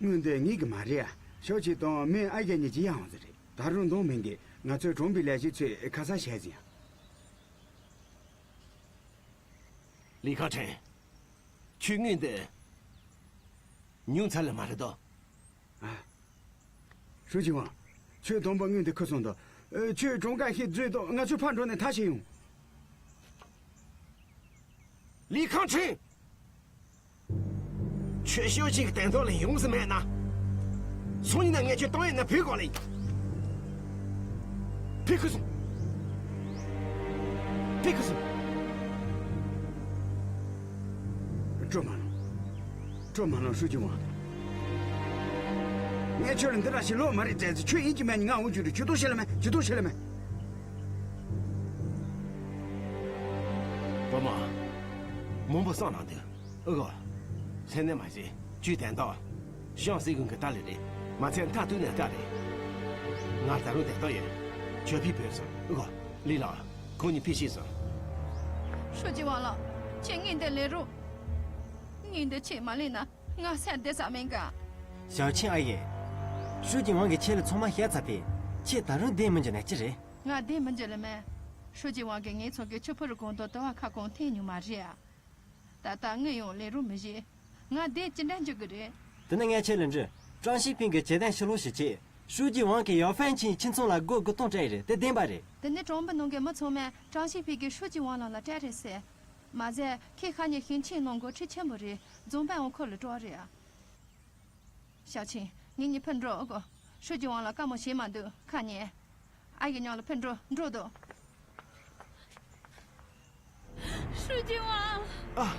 ཡ། དངུལ་འདི་ངེད་ཀྱི་མ་རེད་ཡ། ཞའོ་ཆིན་དང་མེ་ཨ་རྒྱ་གཉིས་ཀྱི་ཡང་ཟེར་རེད། ད་རུང་འདང་མི་འདུག་ང་ཚོའི་གྲོང་པའི་ལས་བྱེད་ཚོས་ཁ་གསབ་བྱས་ཟིན་ཡ། ལི་ཁང་ཁྲིན། ཁྱོད་དངུལ་འདི་ཉོས་ཚར་ལེ་མ་རེད་དོ། ཨ། ཧྲུའུ་ཅི་ཝང་། ཁྱོད་དང་པོ་དངུལ་འདི་ཁུར་སོང་དང་། ཨ། ཁྱོད་གྲངས་ཀ་ཤེས་བཟོས་དང་། ང་ཚོ་ཕར་འགྲོ་ནས་ཐག་བཅད་ཡོང་། ལི་ཁང་ཁྲིན། ཁྱོད་ཞའོ་ཆིན་གྱི་དན་རྟགས་ལ་ཡོང་ས་མེད་ན། སང་ཉིན་ན་ངས་ཁྱོད་གཏོང་ཡས་ན་བུད་གོ་ལེ། ཕེབས་ཁུ་སོང་། ཕེབས་ཁུ་སོང་། སྤྲོ་མ་ལངས། སྤྲོ་མ་ལངས། ཧྲུའུ་ཅི་ཝང་། ངས་ཁྱོད་ལ་འདི་འདྲ་ཞིག་ལོག་མ་རེད་ཟེར་ཚེ། ཁྱོད་ཡིན་གྱི་མེད་ནི་ང་འུ་ཅུ་རེད། ཇུས་གཏོགས་བྱེད་ལེ་མེད། ཇུས་གཏོགས་བྱེད་ལེ་མེད། བུ་མོ། མང་པོ་བསམ་གནང་འདུག་ཨོ་གོ། སེམས་ནས་མ་བྱེད། ཁྱོད་དན་རྟགས། ཤང་སྲིད་གཞུང་གི་རྟགས་ལས་རེད། མ་ཚད་མཐའ་གཏུགས་ནས་རྟགས་རེད། ང་ད་རུང་དན་རྟགས་ཡོད། ཁྱོད་ཕར་ཕེབས་སོང་། ཨོ་གོ། ལི་ལགས། ཁོང་གཉིས་ཕར་ཕྱིན་སོང་། ཧྲུའུ་ཅི་ཝང་ལགས། ཁྱེད་དངུལ་འདི་ལེན་རོགས། དངུལ་འདི་ཁྱེད་མ་ལེན་ན་ང་སེམས་བདེ་ས་མེད་ག་ཞའོ་ཆིན་ཨ་ཡེ། ཧྲུའུ་ཅི་ཝང་གིས་ཁྱེད་ལ་ཚང་མ་བཤད་ཚར་ཏེ། ཁྱེད་ད་རུང་བདེ་མི་འཇུག་ན་ཅི་རེད། ང་བདེ་མི་འཇུག་ལེ་མེད། ཧྲུའུ་ཅི་ཝང་གིས་ངེད་ཚང་གི་ཆུ་ཕུ་རུ་གོང་དུ་དུ་བ་ཁ་གང་འཐེན་མྱོང་མ་རེད་ཨ། ད་ལྟ་དངུལ་ཡང་ལེན་རོགས་མི་བྱེད། ང་བདེ་ཅི་འདྲ་འཇུག་གི་རེད། དེ་ནི་ངས་ཁྱེད་ལ་འདྲི། ཀྲང་ཞི་ཕིན་གྱིས་ཇེ་བརྟན་ཕྱིར་ལོག་བྱེད་ཆེད། ཧྲུའུ་ཅི་ཝང་གིས་ཡའོ་ཧྥན་ཆིན་ཁྱིམ་ཚང་ལ་སྒོར་དགུ་སྟོང་སྤྲད་ཡོད་རེད། དེ་བདེན་པ་རེད། དེ་ནི་གྲོང་པ་ནང་གི་མི་ཚང་མས་ཀྲང་ཞི་ཕིན་གྱིས་ཧྲུའུ་ཅི་ཝང་ལགས་ལ་སྤྲད་རེད་ཟེར། མ་ཟད་ཁོས་ཤ་ཉེ་ཞིང་ཆེན་ནང་འགོ་ཁྲིད་ཆེན་པོ་རེད། རྫོང་དཔོན་འོག་འཁོར་ལ་སྤྲོད་རེད་ཨ། ཞའོ་ཆིན། ངེད་གཉིས་ཕར་འགྲོ་ཨོ་གོ། ཧྲུའུ་ཅི་ཝང་ལ་དཀའ་མོ་བྱེད་མ་འདུག་ཁ་ཉན། ཨ་ཡེ་མཉམ་ལ་ཕར་འགྲོ། འགྲོ་དོ། ཧྲུའུ་ཅི་ཝང་། ཨ།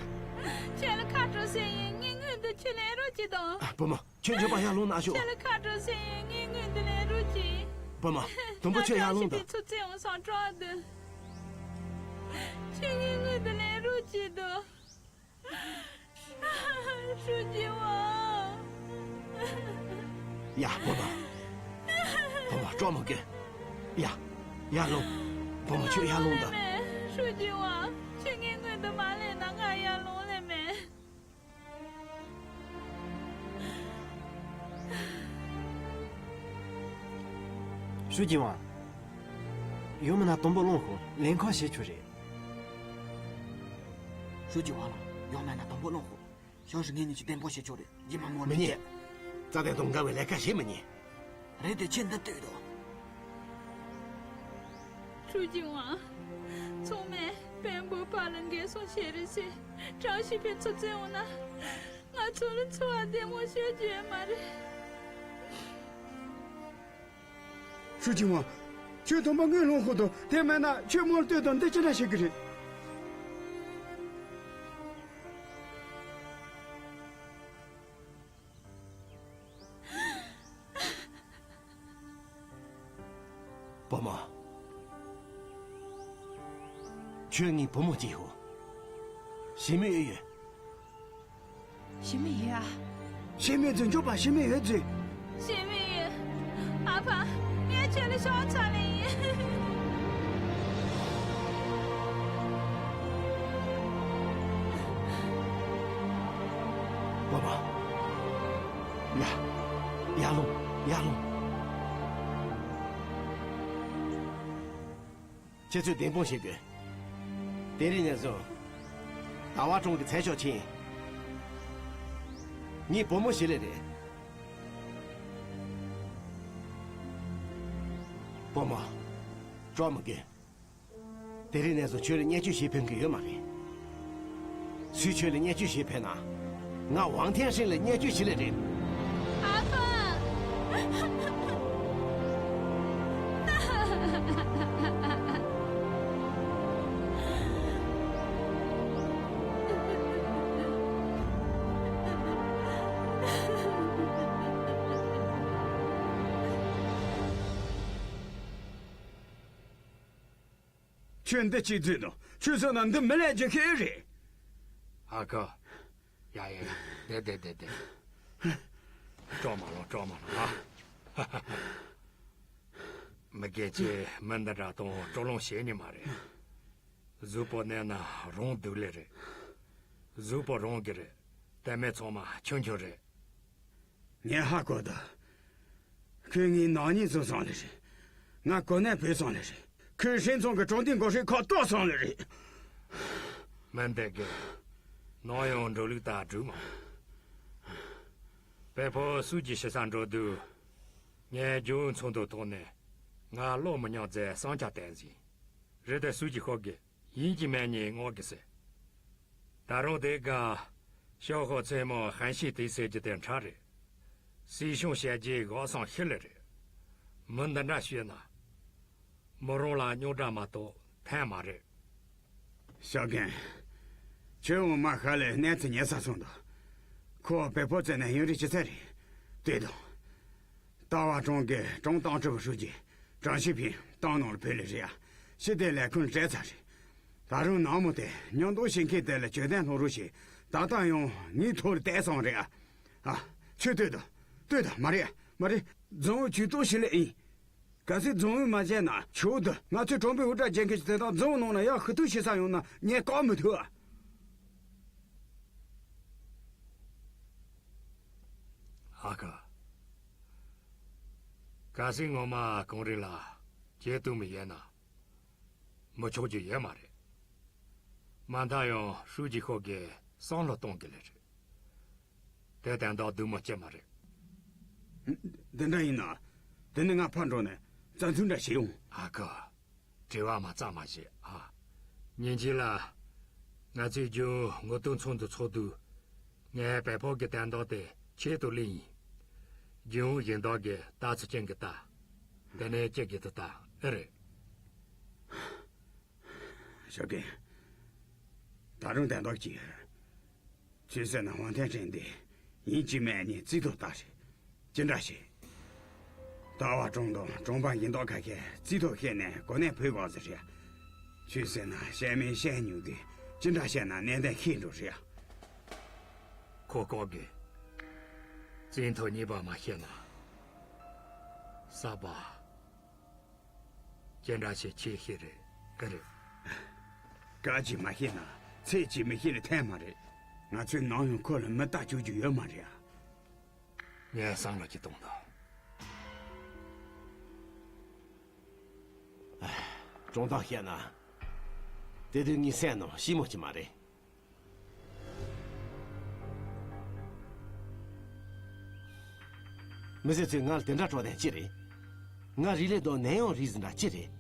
ཁྱེད་ལ་ཁ་དྲོ་ཟེར་ཡིན། ངའི་དངུལ་འདི་ཁྱོད་ལེན་རོགས་གྱིས་དང་། ཨ། བུ་མོ། ཁྱོད་མགྱོགས་པ་ཡར་ལོངས་ན་ཤོག་ཁྱེད་ལ་ཁ་དྲོ་ཟེར་ཡིན། ངའི་དངུལ་འདི་ལེན་རོགས་གྱིས། བུ་མོ། དུམ་བུ་ཁྱོད་ཡར་ལོངས་དང་། ཁྱོད་ངའི་དངུལ་འདི་ལེན་རོགས་གྱིས་དང་། ཧྲུའུ་ཅི་ཝང་། ཡ། བུ་མོ། བུ་མོ། སྐྲག་མི་དགོས། ཡ། ཡར་ལོངས། བུ་མོ་ཁྱོད་ཡར་ལོངས་དང་། ཧྲུའུ་ཅི་ཝང་། ཁྱོད་ངའི་དངུལ་འདི་མ་ལེན་ན་ང་ཡར་ལོངས་ལེ་མེད། ཧྲུའུ་ཅི་ཝང་། ཡོང་མེད་ན་དུམ་བུ་སློང་ཤོག་ལས་ཁུངས་བྱེད་ཆོག་རེད། ཧྲུའུ་ཅི་ཝང་ལགས། ཡོང་མེད་ན་དུམ་བུ་སློང་ཤོག་ཞའོ་ཧྲི་ངེད་གཉིས་ཀྱིས་བདེན་དཔང་བྱེད་ཆོག་རེད། རྗེས་མ་མོ་མི་ལ་ཉེ། བཅད། རྩ་དོན་དང་འགལ་བའི་ལས་ཀ་བྱེད་མི་ཉན། རེད་དེ་ཁྱེད་འདི་ལྟོས་དང་། ཧྲུའུ་ཅི་ཝང་། ཚང་མས་དཔོན་པོ་ཕར་ལ་འགན་སྲུང་བྱེད་རེད་ཟེར། ཀྲང་ཞི་ཕིན་ཚུར་བཙོན་འོང་ན། ང་ཚོ་ལ་འཚོ་བ་བདེ་མོ་ཞིག་ཡོད་རྒྱུ་ཡོད་མ་རེད། ཧྲུའུ་ཅི་ཝང་། ཁྱོད་དམ་པ་དངུལ་སློང་ཤོག་དང་། དེ་མེད་ན་ཁྱོད་མོ་ལ་ལྟོས་དང་། འདི་ཅི་འདྲ་བྱེད་ཀྱི་རེད། བུ་མོ། ཁྱོད་ངའི་བུ་མོ་གཅིག་ཡོད། ཞི་མི་ཡོད་ཡོད། ཞི་མི་ཡོད་ཨ། ཞི་མི་རྫུན་སྐྱོབ་པ་ཞི་མི་ཡོད་རྫུན། ཞི་མི་ཡོད། ཨ་ཕ། ངས་ཁྱོད་ལ་ཤོག་ཚ་ལེ་ཡིན། བུ་མོ། ཡ། ཡར་ལོངས། ཡར་ལོངས། ཁྱེད་ཚོས་བདེན་དཔང་བྱེད་དགོས། དེ་རིང་ནས་བཟུང་། ཟླ་བ་གྲོང་གི་ཚལ་ཤོག་ཆེན། ངའི་བུ་མོ་ཞིག་ལས་རེད། བུ་མོ། སྐྲག་མི་དགོས། དེ་རིང་ནས་བཟུང་ཁྱོད་ལ་བརྙས་བཅོས་བྱེད་ཕན་གི་ཡོད་མ་རེད། སུས་ཁྱོད་ལ་བརྙས་བཅོས་བྱེད་ཕན་ན། ང་ཝང་ཐེན་ཧྲིན་ལ་བརྙས་བཅོས་བྱེད་ལེ་རེད། ཨ་ཕ། ཁྱོད་འདི་གཅིག་བརྫུས་དང་། ཁྱོད་བཟོ་ན་འདི་མི་ལས་རྒྱུ་ཤེས་རེད། ཨ་ཁུ། ཡ་ཡ་ཡ། བསྡད་བསྡད་བསྡད་བསྡད། སྐྲག་མ་ལངས། སྐྲག་མ་ལངས་ཨ། མི་སྒེར་གྱིས་མི་འདི་འདྲ་དང་སྤྲོ་ལོང་བྱེད་ནི་མ་རེད། གཟུགས་པོ་གནས་ན་རང་སྡུག་ལེ་རེད། གཟུགས་པོ་རང་གི་རེད། དེ་མིན་ཚང་མ་ཁྱོད་ཁྱོད་རེད། ངས་ཧ་གོ་འདུག་ཁོས་ངའི་ནག་ཉེས་བཟོ་སོང་ལེ་རེད། ང་གོ་གནས་བོར་སོང་ལེ་རེད། ཁོས་ཧྲིན་ཚང་གི་དྲང་བདེན་འགོག་སྲུང་ཁག་བཏོག་སོང་ལེ་རེད། མི་འདི་གིས་ནམ་ཡང་འགྲོ་ལུགས་ལྟར་སྒྲུབ་མ། པེ་ཕོ་སུ་ཇི་ཞི་ས་འགྲོ་དུས། ངས་རྒྱུ་ཚོགས་འདུ་ཐོག་ནས་ང་བློ་མི་ཉམས་ཚེ་བསམ་འཆར་བསྟན་ཟིན། རེད་དེ་སུ་ཇི་ཁོ་གིས་ཡིན་གཅིག་མིན་གཉིས་མངགས་གི་ཟེར། ད་རུང་དེ་ག་ཤོག་ཁོག་ཚེ་མོ་ཧན་ཤི་དེ་ཟེར་རྒྱུ་དེ་འཕྲལ་རེད། སྲིད་སྐྱོང་བྱས་རྗེས་གོ་སོང་ཤི་ལེ་རེད། མི་འདི་འདྲ་བྱས་ན། མི་རང་ལ་རྙོག་དྲ་མ་གཏོགས་ཐོན་མ་རེད། ཞོགས་ཀན། ཁྱོད་འོ་མ་ཤ་ལས་གནས་ཚུལ་ཉེ་ས་སོང་འདུག་ཁོ་བལ་པོ་བཙལ་ནས་ཡུན་རིང་ཅི་ཚར་རེད། ལྟོས་དང་། རྟ་བ་གྲོང་གི་གྲོང་ཏང་ཀྲི་པུ་ཧྲུའུ་ཅི་ཀྲང་ཤི་ཕིན་ཏང་ནང་ལ་བོད་ལས་རེད་ཡ། ཕྱི་དེ་ལས་ཁུངས་བྲལ་ཚར་རེད། ད་རུང་ནང་མོ་དེ་ཉམས་རྟོགས་བྱེད་མཁན་དེ་ལ་བྱོལ་གདན་སློང་རོགས་ཞེས་ད་ལྟ་ཡང་ངའི་ཐོག་ལ་བལྟས་སོང་རེད་ཨ། ཨ། ཁྱོད་ལྟོས་དང་། ལྟོས་དང་། མ་རེད། མ་རེད། རྫོང་བུ་ཇུས་གཏོགས་ཞིག་ལས་ཡིན། གལ་སྲིད་རྫོང་བུ་མ་བྱས་ན་ཆོག་འདུག་ང་ཚོས་གྲོང་པའི་འུར་སྒྲ་རྒྱག་མཁན་ཞིག་དེ་དག་རྫོང་བུ་ནང་ན་ཡར་ཤི་གཏུག་བྱེད་ས་ཡོང་ན་ངས་བཀག་མི་ཐུབ་ཨ། ཨ་ཁུ། གལ་སྲིད་ངོ་མ་གངས་རི་ལ་བྱེད་ཐུབ་མི་ཡོད་ན། མི་ཆོག་རྒྱུ་ཡོད་མ་རེད། མ་མཐའ་ཡང་ཧྲུའུ་ཅི་ཁོ་གིས་བསམ་བློ་གཏོང་གི་ལེ་རེད། དེ་དོན་དག་སྡུག་མོ་ཅི་མ་རེད། འདི་འདྲ་ཡིན་ན། དེ་ནི་ང་ཕར་འགྲོ་ནས་བཙན་འཛུལ་འདྲ་བྱེད་ཡོང་། ཨ་ཁུ། དྲི་བ་མ་རྩ་མ་བྱེད་ཨ། ཉིན་གཅིག་ལ། ང་ཚོས་རྒྱུན་དངུལ་གཏོང་ཚོགས་འདུ་ཚོགས་དུས། ངས་བལ་པོ་གི་དོན་དག་དེ་ཆེད་དུ་གླེང་ཡིན། རྒྱུན་གཞན་དག་གི་ལྟ་ཚུལ་ཅན་གི་ལྟ། དེ་ནས་ཅི་དགོས་དུ་ལྟ་ཨེ་རེད། ཞོགས་ཀན། ད་རུང་དན་ཏོག་ཅིག་ཆུ་སེ་ན་ཝང་ཐན་ཀྲེང་དེ་ཡིན་གཅིག་མིན་གཉིས་རྩིས་ཐོ་ལྟ་རེད། ཅི་འདྲ་བྱེད། ཟླ་བ་གྲོང་དང་གྲོང་པ་ཡིན་མདོག་ཁ་ཤས་རྩིས་ཐོ་བཤད་ནས་གོ་གནས་བུད་དགོས་ཟེར་རེད། ཆུ་སེ་ན་བཤད་མིན་བཤད་མྱོང་གི་ཅི་འདྲ་བཤད་ན་གནད་དོན་ཤེས་འགྲོ་རེད། ཁོ་ལྐོག་གི་རྩིས་ཐོ་གཉིས་པ་མ་བཤད་ན། གསར་པ། ཅི་འདྲ་ཞིག་ཆེ་ཤེས་རེད་ཀི་རེད། སྐད་ཅིག་མ་ཤེས་ན་ཚེ་གཅིག་མི་ཤེས་ལ་ཐན་མ་རེད། ང་ཚོས་ནམ་ཡང་ཁོ་ལ་མི་ལྟ་བཅུག་རྒྱུ་ཡོད་མ་རེད་ཨ། ངས་བསམ་བློ་ཅིག་གཏོང་དང་། དྲང་ཐག་བཤད་ན། དེ་དུས་ངའི་སེམས་ནང་ཞིབ་མོ་ཅིག་མ་རེད། མི་སེར་ཚོས་ང་ལ་དེ་འདྲ་སྤྲོ་དོན་ཅི་རེད། ང་རི་ལས་ལྡོག་ནས་ཡང་རི་ཟིན་འདྲ་ཅི་རེད།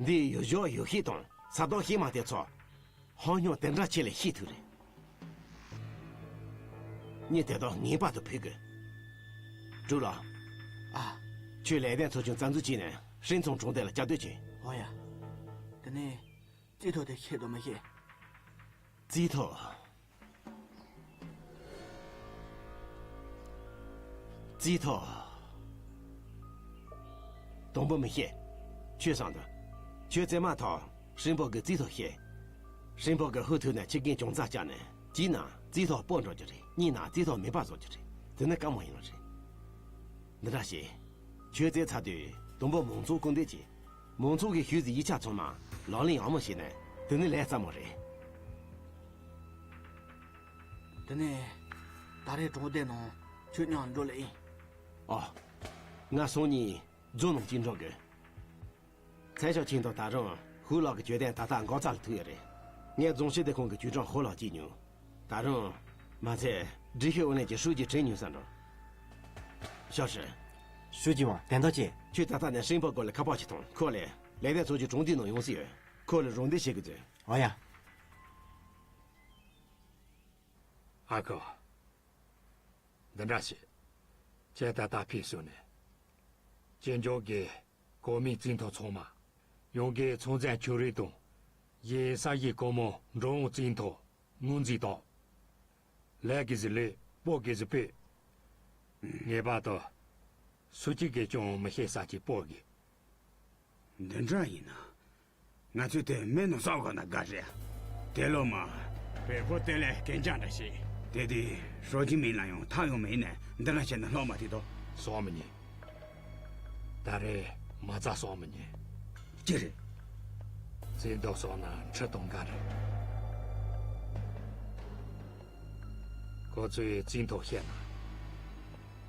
འདིའི་ཡུལ་ལྗོངས་ཡུལ་ཤེས་དང་ས་དོག་ཤེས་མ་དེ་ཚོ་ཧང་སྙོག་དེ་འདྲ་ཆེ་ལས་ཤེས་ཐུབ་རེད། ངས་དེ་དག་ངེས་པར་དུ་ཕུད་དགོས། ཀྲུའུ་ལགས། ཨ། ཁྱོད་ལས་དོན་ཚོགས་ཆུང་རྩ་འཛུགས་བྱས་ནས་ཧྲིན་ཚང་གྲོང་རྡལ་ལ་བསྐྱར་ཟློས་བྱོས། འོ་ཡ། དེ་ནས་རྩིས་ཐོ་དེ་ཤེས་དང་མི་ཤེས། རྩིས་ཐོ། རྩིས་ཐོ། དང་པོ་མི་ཤེས། ཁྱོད་བསམ་དང་། ཁྱོད་བཙལ་མ་ཐག་ཧྲིན་པོ་གི་རྩིས་ཐོ་ཤེས། ཧྲིན་པོ་གི་ཧུ་ཐུག་ནས་ཁྱི་རྒན་ཅུང་ཙག་བཅག་ནས་གཅིག་ན་རྩིས་ཐོ་སྤོ་འགྲོ་རྒྱུ་རེད། གཉིས་ན་རྩིས་ཐོ་མེད་པ་བཟོ་རྒྱུ་རེད། དེ་ནི་དཀའ་མོ་ཡིན་ནོ་རེད། འདི་འདྲ་བྱས། ཁྱོད་བཙལ་ཚར་དུས་དང་པོ་མང་ཚོགས་སྐུལ་འདེད་བྱས། མང་ཚོགས་ཀྱིས་ཞུས་ཟིན་ཡིག་ཆ་ཚང་མ་ལག་ལེན་ཡག་མོ་བྱས་ནས་དེ་ནི་ལས་སླ་མོ་རེད། དེ་ནས་ད་རེས་གྲོང་སྡེ་ནང་ཁྱོད་མཉམ་འགྲོ་ལེ་ཡིན། ཨོ། ང་སང་ཉིན་རྫོང་ནང་གཅིག་འགྲོ་དགོས། ཚེ་ཞབས་ཆེན་དང་ད་རུང་ཧུའུ་ལགས་ཀྱི་གྱོད་དོན་ད་ལྟ་འགག་རྩ་ལ་ཐུག་ཡོད་རེད། ངས་རྫོང་སྤྱི་བདེ་ཁང་གི་ཅུས་ཀྲང་ཧོ་ལགས་བརྗེས་མྱོང་། ད་རུང་། མ་ཚད་སྒྲིག་ཞུ་ཨུ་ལན་གྱི་ཧྲུའུ་ཅི་དྲན་མྱོང་ས་འགྲོ། ཞའོ་ཧྲི། ཧྲུའུ་ཅི་ཝང་དན་ཏོ་ཅེ། ཁྱོད་ད་ལྟ་ནས་ཧྲིན་པོ་སྐོར་ལ་ཁ་པར་ཞིག་ཐོངས། ཁོ་ལས་ལས་དོན་ཚོགས་ཀྱི་གྲོང་སྡེ་ནང་ཡོང་སྲིད་ཡོད། ཁོ་ལ་རོགས་འདེགས་བྱེད་དགོས་ཚུལ། ཨོ་ཡ། ཨ་ཁུ། འདི་འདྲ་བྱེད། ཁྱེད་ད་ལྟ་ཕེབས་སོང་ནས། ཅི་འཇོག་གི་གོ་མིན་རྩིས་ཐོ་ཚང་མ། ཡང་གི་ཚོང་རྫས་ཁྱུ་རིགས་དང་། གཞན་ས་ཡི་གོ་མོ་འགྲོ་འོང་རྩིས་ཐོ། སྔོན་རྩིས་ཐོ། ལས་དགོས་ཟིག་ལས། སྤོ་དགོས་ཟིག་སྤོས། ངེས་པར་དུ། སུ་གཅིག་གིས་ཀྱང་མི་ཤེས་ས་ཅིག་སྤོ་དགོས། འདི་འདྲ་ཡིན་ན། ང་ཚོས་དེ་མེད་ནོ་བསམ་དགོས་ན་དགའ་རེད། དེ་ལོ་མ། བོད་པོ་དེ་ལས་གན་ཅང་འདྲ་ཞིག་དེ་དེ་ཧྲོ་ཅི་མིན་ལ་ཡང་ཐག་ཡོང་མེད་ནས་འདི་འདྲ་བྱས་ན་ལྷོག་མ་དེ་དོ། སོང་མི་ཉན། ད་རེས་མ་རྩ་སོང་མི་ཉན། ཅི་རེད། བཙན་དོག་སོང་ན་ཁྲི་སྟོང་འགའ་རེད། ཁོ་ཚོས་བཙན་ཐོག་བཤད་ན།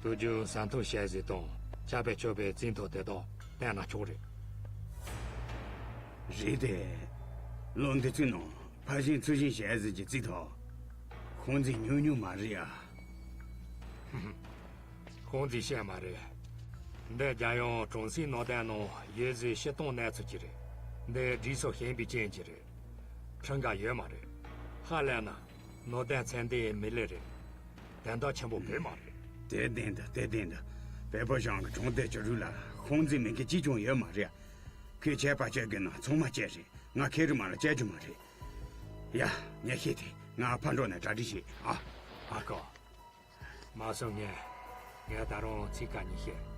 དུ་རྒྱུ་ཟན་ཐོག་བཤད་ཟིག་དང་ཆ་པའི་ཆོ་པའི་བཙན་ཐོག་དེ་དག་བསྟན་ན་ཆོག་རེད། རེད་དེ། ལོ་འདི་ཚོའི་ནང་ཕ་ཞིང་ཚུལ་ཞིང་བཤད་ཟིག་གི་བཙན་ཐོག་ཁོང་ཚོས་ཉུང་ཉུང་མ་རེད་ཨ། ཁོང་ཚོས་བཤད་མ་རེད། འདི་རྒྱལ་ཡོངས་གྲོང་གསེབ་ནོར་དོན་ནང་ཡོད་ཟིག་ཕྱི་སྟོང་གནས་ཚུལ་གྱི་རེད། འདི་སྒྲིག་སྲོལ་ཞན་པའི་རྐྱེན་གྱིས་རེད། ཁྲིམས་འགལ་ཡོད་མ་རེད། ཧ་ལས་ན། ནོར་དོན་ཚན་དེ་མི་ལེ་རེད། དོན་དག་ཆེན་པོ་བོད་མ་རེད། དེ་བདེན་འདུག་དེ་བདེན་འདུག་བོད་པ་ཞང་གི་གྲོང་སྡེ་བཅུ་དྲུག་ལ་ཁོང་ཚོས་མི་མཁན་གཅིག་ཀྱང་ཡོད་མ་རེད། ཁོས་ཆད་པ་གཅོད་དགོས་ན་ཚང་མ་བཅད་རེད། ང་ཁེ་རུ་མ་ལ་བཅད་རྒྱུ་མ་རེད། ཡ། ངས་ཤེས་ཏེ་ང་ཕར་འགྲོ་ནས་གྲ་སྒྲིག་བྱེད་ཨ། ཨ་ཁོ། མ་སོང་ངས། ངས་ད་རུང་ཚིག་ཁ་ཉིས་བཤད།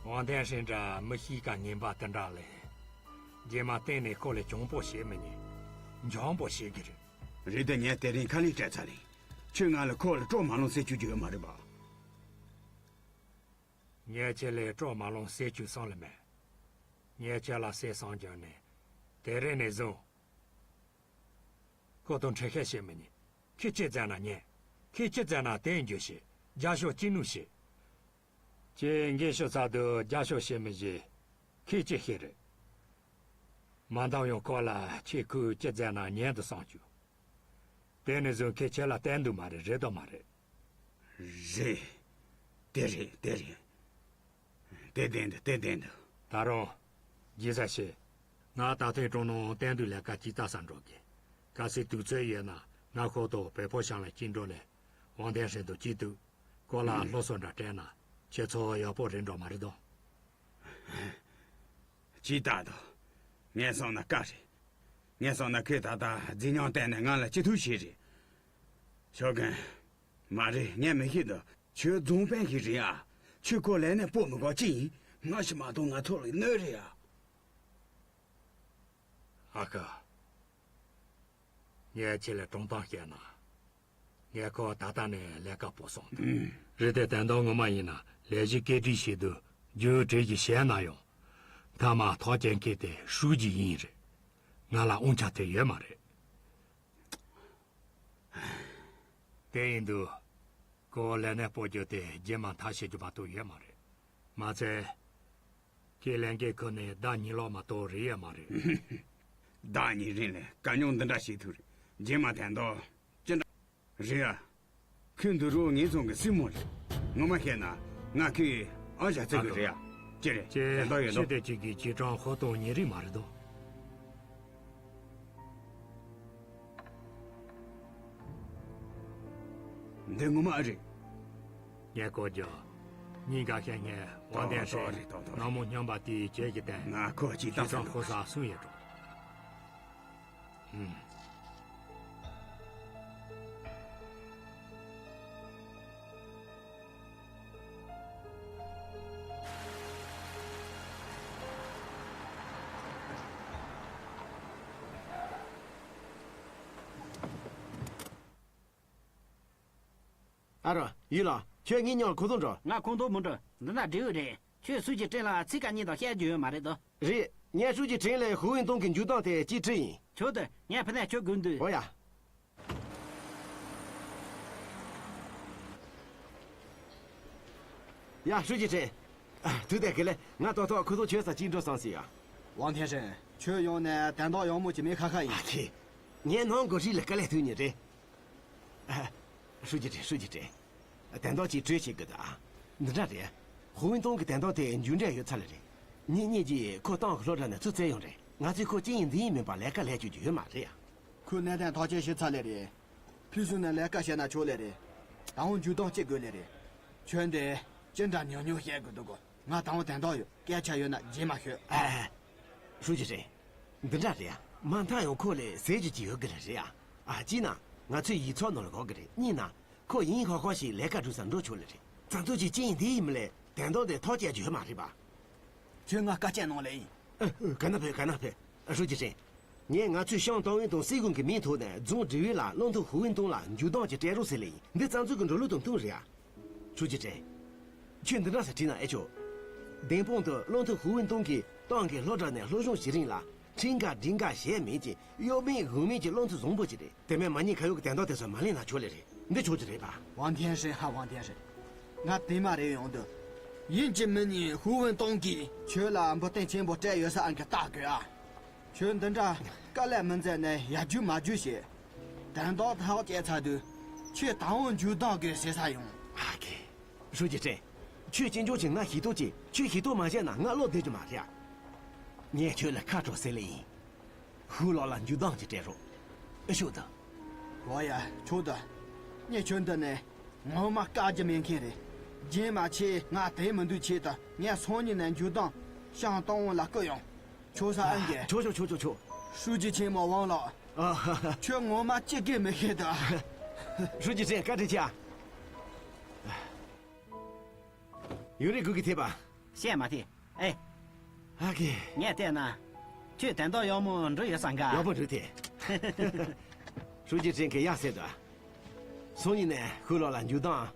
དབང་ལྡན་ཧྲིན་འདྲ་མི་གཤིས་ཀ་ངན་པ་དེ་འདྲ་ལས། རྗེས་མ་གཏན་ནས་ཁོ་ལ་གྱོང་པོ་བྱེད་མི་ཉན། འཇོན་པོ་བྱེད་གི་རེད། རེད་དེ་ངས་དེ་རིང་ཁ་ལན་སྤྲད་ཚར་ལེ། ཁྱོད་ང་ལ་ཁོ་ལ་སྤྲོ་མ་ལོང་ཟེར་བཅུག་རྒྱུ་ཡོད་མ་རེད་པ། ངས་ཁྱེད་ལ་སྤྲོ་མ་ལོང་ཟེར་བཅུག་སོང་ལེ་མེད། ངས་ཁྱེད་ལ་ཟེར་སོང་རྒྱུ་ནི། དེ་རིང་ནས་བཟུང་། ཁོ་དང་འཁྲིག་ཤ་བྱེད་མི་ཉན། ཁོས་ཅི་བཙལ་ན་ཉན། ཁོས་ཅི་བཙལ་ན་དེ་འཇུ་བྱེད། རྒྱ་ཤོག་ཅི་ནུས་བྱེད། ཁྱེད་འགན་ཤོར་ཚར་དུས་རྒྱ་ཤོག་བྱེད་མི་བྱེད། ཁོས་ཅི་ཤེས་རེད། མ་འདང་ཡང་ཁོ་ལ་ཁྱེད་ཁོས་ཅི་བཙལ་ན་ཉན་དུ་སོང་བཅུག་དེ་ནས་བཟུང་ཁོས་ཁྱེད་ལ་བསྟན་འདུག་མ་རེད་རེད་དོ་མ་རེད། རེད། དེ་རེད་དེ་རེད། དེ་བདེན་འདུག་དེ་བདེན་འདུག་ད་རུང་། རྗེས་ས་ཤེས། ང་ད་ཐེངས་གྲོང་ནང་བསྟན་འདུག་ལས་ཀ་ཅིག་ལྟ་ས་འགྲོ་གི། གལ་སྲིད་དུས་ཚོད་ཡོད་ན་ང་ཁོ་དང་བོད་ཕོ་ཞང་ལ་གཅིག་འགྲོ་ལས། དབང་ལྡན་ཧྲིན་དང་གཅིག་ཏུ། ཁོ་ལ་སློབ་གསོ་འདྲ་སྤྲད་ན་ཁྱེད་ཚོ་ཡག་པོ་རེད་འགྲོ་མ་རེད་དོ། ཅི་ལྟ་དོ། ངས་སོང་ན་དཀའ་རེད། ངས་སོང་ན་ཁོས་ད་ལྟ་རྫིག་ཉམས་བསྟན་ནས་ང་ལ་ཅི་ཐུབ་བྱེད་རེད། ཞོགས་ཀན། མ་རེད་ངས་མི་ཤེས་འདུག་ཁྱོད་རྫོང་དཔོན་ཞིག་རེད་ཨ། ཁྱོད་ཁོ་ལས་ནས་སྤོ་མི་དགོས་ཅི་ཡིན། ང་ཞིག་མ་གཏོགས་ང་ཚོ་ལ་གནོད་རེད་ཨ། ཨ་ཁུ། ངས་ཁྱེད་ལ་དྲང་གཏམ་བཤད་ན། ངས་ཁོ་ད་ལྟ་ནས་ལས་ཀ་སྤོ་སོང་དང་། རེད་དེ་དོན་དག་ངོ་མ་ཡིན་ན་ལས་གཞི་བཀོད་སྒྲིག་བྱེད་དུས་རྒྱུ་འབྲས་ཀྱི་བཤད་ན་ཡང་། མཐའ་མ་ཐག་བཅད་མཁན་དེ་ཧྲུའུ་ཅི་ཡིན་རེད། ང་ལ་དབང་ཆ་དེ་ཡོད་མ་རེད། དེ་ཡིན་དུས། ཁོ་ལས་གནས་སྤོ་རྒྱུ་དེ་རྗེས་མ་མཐའ་བྱེད་རྒྱུ་མ་གཏོགས་ཡོད་མ་རེད། མ་ཚད། ཁོས་ལས་འགན་ཁུར་ནས་ཟླ་གཉིས་ལོག་མ་གཏོགས་རེད་ཡོད་མ་རེད། ཟླ་གཉིས་རིང་ལ་དཀའ་རྙོག་འདི་འདྲ་ཞིག་ཐུག་རེད། རྗེས་མ་དོན་དག་ཅི་འདྲ། རེད་ཨ། ཁོས་འདི་རུ་ངེད་ཚང་གི་སྲིང་མོ་རེད། ངོ་མ་བཤད་ན་ང་ཁོའི་ཨ་ཞང་བརྩི་གི་རེད་ཨ། ཅི་རེད། ཁྱེད་དོན་དག་ཡོད་དོ། ཁྱེད་དེ་གཅིག་གི་ཅི་གྲངས་ཧོ་ཏོང་ཉེ་རིགས་མ་རེད་དོ། འདི་ངོ་མ་ཨེ་རེད། ངས་གོ་རྒྱུ། ཉིན་འགའ་ཤས་ངས་དབང་ལྡན་ཧྲིན་ནག་མོ་སྨྱོན་པ་དེའི་ཇེ་གི་སྟེང་ང་ཁོ་ཅིག་བཏང་ཁོ་ས་སུན་ཡོད་འགྲོ། ཨུམ། ཨ་རོ། ཡུས་ལགས། ཁྱོད་ངའི་མཉམ་ཁོ་ཚོ་འགྲོ། ང་ཁོང་ཚོ་མི་འགྲོ། འདི་ན་འབྲས་བུ་རེད། ཁྱོད་ཧྲུའུ་ཅི་ཀྲེང་ལ་ཚིག་ཀ་གཉིས་དང་བཤད་རྒྱུ་ཡོད་མ་རེད་དོ། རེད། ངས་ཧྲུའུ་ཅི་ཀྲེང་ལ་ཧུའུ་ཝུན་ཏུང་གི་འཇུག་སྟངས་དེ་གཅིག་ཁྲིད་ཡིན། ཁྱོད་དེ་ངས་ཕུ་ནས་ཁྱོད་དགོས་འདུག་འོ་ཡ། ཡ། ཧྲུའུ་ཅི་ཀྲེང་། ཨ། དུས་དེ་ག་ལེ་ང་ཏོག་ཏོག་ཁོ་ཚོ་ཁྱོད་ས་ཅིག་འགྲོ་བསམ་སྲིད་ཡ། ཝང་ཐེན་ཧྲེང་། ཁྱོད་ཡོང་ནས་དན་རྟགས་ཡག་མོ་ཅིག་མེད་ཁ་ཁ་ཡིན། ཨ་ཁེ། ངས་ནང་སྒོ་རི་ལ་དཀའ་ལས་ཐུག་ཉེ་རེད། ཧྲུའུ་ཅི་ཀྲེང་། ཧྲུའུ་ཅི་ཀྲེང་། དན་ཏོག་ཅིག་སྤྲོད་བྱེད་དགོས་ད། འདི་འདྲ་རེད། ཧུའུ་ཝུན་ཏུང་གི་དན་ཏོག་དེ་འཇུག་འབྲས་ཡོད་ཚར་ལེ་རེད། ངེད་གཉིས་ཀྱིས་ཁོ་ཏང་གི་སློབ་གྲྭ་ནས་ཚུར་བཙལ་ཡོང་རེད། ང་ཚོས་ཁོ་ཅི་ཡིན་འདི་ཡིན་མིན་པ་ལས་ཀ་ལས་བཅུག་རྒྱུ་ཡོད་མ་རེད་ཡ། ཁོའི་གནས་སྟངས་ཐག་གཅོད་བྱས་ཚར་ལེ་རེད། ཕུན་སུམ་ནས་ལས་ཀ་བྱས་ན་ཆོག་ལེ་རེད། ད་འོང་འཇུག་སྟངས་ཅི་དགོས་ལེ་རེད། ཁྱོད་འདི་ཅི་འདྲ་ཉུང་ཉུང་བཤད་དགོས་འདུག་གོ། ང་ད་འོང་དན་ཏོག་ཡོད། སྐད་ཆ་ཡོད་ན་རྗེས་མ་ཤོད། ཨ། ཧྲུའུ་ཅི་ཀྲེང་། འདི་འདྲ་རེད་ཨ། མ་མཐའ་ཡང་ཁོ་ལས་ཟས་རྒྱུ་ཅིག་ཡོད་གི་རེད་རེད་ཨ། ཨ། གཅིག་ན་ང་ཚོའི་ཡིག་ཚང་ནང་ལ་གོ་གི་རེད། གཉིས་ན་ཁོ་ཡིན་ཧོ་ཧོ་ཞིག་ལས་ཀ་སྒྲུབ་ས་འགྲོ་ཆོག་ལེ་རེད། ཙང་ཚོ་ཅིག་ཅི་ཡིན་འདི་ཡིན་མི་ལས་དན་ཏོག་དེ་ཐག་བཅད་རྒྱུ་ཡོད་མ་རེད་པ། ཁྱོད་ང་དཀའ་སྤྱད་གནང་ལེ་ཡིན། ཨ། ཨ། ག་ན་ཕེ་ག་ན་ཕེ། ཧྲུའུ་ཅི་ཧྲེང་། ངས་ང་ཚོས་ཤང་ཏང་ཝེ་དང་སྲིད་གཞུང་གི་མིང་ཐོག་ནས་རྫོང་སྒྲིག་ཡུལ་ལ་བློ་མཐུན་ཧུའུ་ཝེན་ཏུང་ལ་འཇུ་བདམས་ཀྱི་སྤྲད་རོགས་ཟེར་ལེ་ཡིན། འདི་རྩ་འཛུགས་ཀྱི་འགྲོ་ལུགས་དང་མཐུན་རེད་ཨ། ཧྲུའུ་ཅི་ཧྲེང་། ཁྱོད་འདི་འདྲ་ཟེར་དྲིས་ན་ཨེ་ཆོག་བདེན་དཔང་དུ་བློ་མཐུན་ཧུའུ་ཝེན་ཏུང་གིས་ཏང་གི་སློབ་གྲྭ་ནས་སློབ་སྦྱོང་བྱེད་རིང་ལ་ཁྲིམས་འགལ་སྒྲིག་འགལ་བྱས་མེད་ཅིང་གཡོ་མེད་དབུགས་མེད་ཀྱི་བློ་མཐུན་བཟང་པོ་ཅིག་རེད། དེ་མིན་མ་ཉེས་ཁ་གཡོག་གི་དན་རྟགས་དེ་ཚོ་མ་ལེན་ན་ཆོག་ལེ་རེད། འདི་ཆོག་གི་རེད་པ། ཝང་ཐེན་ཧྲེང་ཧ། ཝང་ཐེན་ཧྲེང་། ང་དེ་མ་རེད་ཡོང་དུ། ཡིན་གཅིག་མིན་གཉིས་ཧུའུ་ཝེན་ཏུང་གིས་ཁྱོད་ལ་འབུལ་རྟེན་ཆེན་པོ་སྤྲད་ཡོད་ས་ཨང་གི་ལྟ་དགོས་ཨ། ཁྱོད་འདི་འདྲ་དཀའ་ལས་མི་མཛད་ནས་ཡར་རྒྱུག་མར་རྒྱུག་བྱེད། དན་རྟགས་ཐག་བཅད་ཚར་དུས་ཁྱོད་ད་འོང་འཇུ་བདམས་དགོས་ཟེར་ས་ཡོང་། ཨ་ཀེ། ཧྲུའུ་ཅི་ཧྲེང་། ཁྱོད་གཅེན་གཅུང་ཆེ་ང་ཞེ་ཏོག་ཅིག་ཁྱོད་ཞེ་ཏོག་མ་བྱས་ན་ང་བློ་བདེ་རྒྱུ་མ་རེད་ཨ། ངས་ཁྱོད་ལ་ཁ་དྲོ་ཟེར་ལེ་ཡིན། ཧུའུ་ལགས་ལ་འཇུ་བདམས་ཅིག་སྤྲད་རོགས། ཨེ་ཤོག་ད། འོ་ཡ། ཆོག་ད། ངས་ཁྱོད་འདི་ནས་ངོ་མ་བཀག་རྒྱུ་མེད་མཁན་རེད། རྗེས་མ་ཁྱེད་ང་དེ་མི་འདུག་ཆེད་དུ་ངས་སང་ཉིན་ནས་འཇུ་བདམས་ཤང་ཏང་ཝེ་ལ་བསྐུར་ཡོང་། ཆོག་ས་ཨེ་འགྱེ། ཆོག་ཆོག་ཆོག་ཆོག་ཆོག་ཧྲུའུ་ཅི་ཆེན་མོ་ཝང་ལགས། ཨ་ཧ་ཧ། ཁྱོད་ངོ་མ་ཅི་གེ་མི་ཤེས་ད། ཧྲུའུ་ཅི་ཧྲེང་། བཀའ་དྲིན་ཆེ་ཨ། ཡུན་རིང་སྒུག་གི་ཐེབས་པ། བཤད་མ་ཐེ། ཨེ། ཨ་ཀེ། ངས་བལྟས་ན། ཁྱོད་དན་རྟགས་ཡག་མོ་འགྲོ་ཡོད་ས་འགའ། ཡག་པོ་འགྲོ་ཐེ། ཧྲུའུ་ཅི་ཧྲེང་གིས་ཡག་ཟེར་འདུག་སང་ཉིན་ནས་ཧུའུ་ལགས་ལ་འཇུ་བདམས།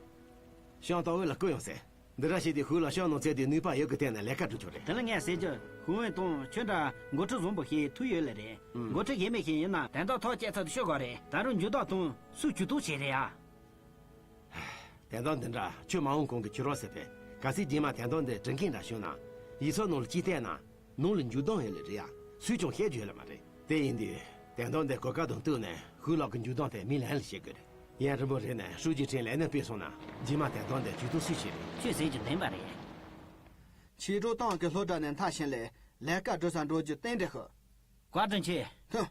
ཤང་ཏང་ཝེ་ལ་བསྐུར་ཡོང་ཟེར། འདི་འདྲ་བྱས་ཏེ་ཧུའུ་ལགས་ཤང་ནང་བཙལ་ཏེ་ནུས་པ་ཡོད་དགུ་བལྟས་ན་ལས་ཀ་འགྲུབ་ཆོག་རེད། དེ་ལ་ངས་ཟེར་རྒྱུ་ཧུའུ་ཝེན་ཏུང་ཁྱོད་འདྲ་འགོ་ཁྲིད་བཟང་པོ་ཞིག་ཐུག་ཡོད་ལེ་རེད། ཨང་། འགོ་ཁྲིད་ཡིན་མིན་ཞིག་ཡིན་ན་དན་རྟགས་ཐག་བཅད་ཚར་དུས་ཤོད་དགོས་རེད། ད་རུང་འཇུ་བདམས་དང་སུས་ཇུས་གཏོགས་བྱེད་རེད་ཨ། དན་རྟགས་འདི་འདྲ་ཁྱོད་མ་འོངས་གོང་གི་ཁྱོད་རང་ཟེར་ཏེ། གལ་སྲིད་རྗེས་མ་དན་རྟགས་འདི་སྒྲིག་མཁན་འདྲ་བྱུང་ན། ཡིག་ཚང་ནང་ལ་ཅིག་བལྟས་ན། ནང་ལ་འཇུ་བདམས་ཡོད་ལེ་རེད་ཡ། སུས་ཀྱང་བཤད་རྒྱུ་ཡོད་ལེ་མ་རེད། དེ་ཡིན་དུས་དན་རྟགས་འདི་གོ་སྐབས་དང་བསྟུན་ནས་ཧུའུ་ལགས་ཀྱི་འཇུ་བདམས་དེ་མི་ལེན་ལེ་བྱེད་དགོས་རེད། ཡུན་རིང་པོ་རིང་ནས་ཧྲུའུ་ཅི་ཧྲེང་ལས་གནས་སྤོས་སོང་ན་རྗེས་མ་དན་རྟགས་འདི་ཇུས་གཏོགས་སུས་བྱེད་རེད། ཁྱོད་ཟེར་རྒྱུ་བདེན་པ་རེད། ཕྱི་དྲོ་ཏང་གི་སློབ་གྲྭ་ནས་མཐར་ཕྱིན་ལས་ལས་ཀ་འགྲོ་ས་འགྲོ་རྒྱུ་རྟེན་འབྲེལ་ཤོག་བཀའ་དྲིན་ཆེ། ཧུ།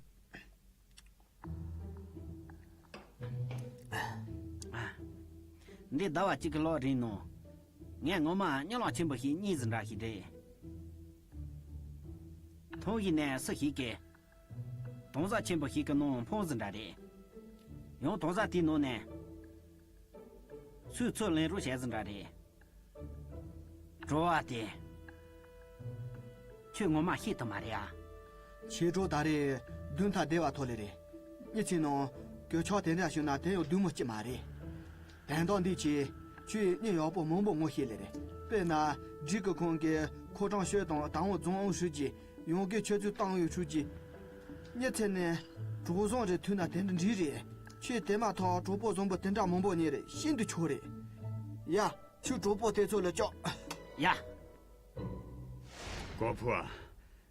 འདི་ཟླ་བ་གཅིག་གི་གློག་རིང་ནང་། ངས་ངོ་མ་རྙོག་གླེང་ཆེན་པོ་ཞིག་རྙེད་ཟིན་འདྲ་ཞིག་རེད། ཐང་ཞིག་ནས་སུ་ཞིག་གིས། དྭངས་གཙང་ཆེན་པོ་ཞིག་གི་ནང་འཕངས་ཟིན་འདྲ་རེད། ཡང་དྭངས་གཙང་དེའི་ནང་ནས། སུས་ཚུར་ལེན་རོགས་བྱས་ཟིན་འདྲ་རེད། བྲོ་བ་དེ། ཁྱོད་ངོ་མ་ཤེས་ཐུབ་མ་རེད་ཨ། ཕྱི་དྲོ་ད་རེས་བདུན་ཐག་བདེ་བ་ཐོག་ལེ་རེད། གཉིས་ཚེ་ནང་གོད་ཆག་དེ་འདྲ་བྱུང་ན་དེ་ཡང་བདུན་མོ་གཅིག་མ་རེད། དན་རྟགས་འདི་ཆེ། ཁྱོད་ཡིས་གཉེན་ཡག་པོ་མང་པོ་ངོ་ཤེས་ལེ་རེད། དཔེར་ན་སྒྲིག་གི་ཁོང་གི་ཁོ་ཀྲང་ཤོད་དང་དང་བོ་རྫོང་ཨུ་ཧྲུའུ་ཅི། ཡང་སྒོས་ཁྱོད་ཚོའི་ཏང་ཨུའི་ཧྲུའུ་ཅི། གཉིས་ཚེ་ནས་གྲོགས་བཟང་རེ་ཐུག་ན་དེ་འདྲ་འགྲིག་རེད། ཁྱོད་དེ་མ་ཐག་གྲོགས་པོ་བཟང་པོ་དེ་འདྲ་མང་པོ་རྙེད་རེད། ཤིན་ཏུ་ཆོག་རེད། ཡ། ཁྱོད་གྲོགས་པོ་དེ་ཚོ་ལ་ཅོག་ཡ། གོ་ཕུ་ཨ།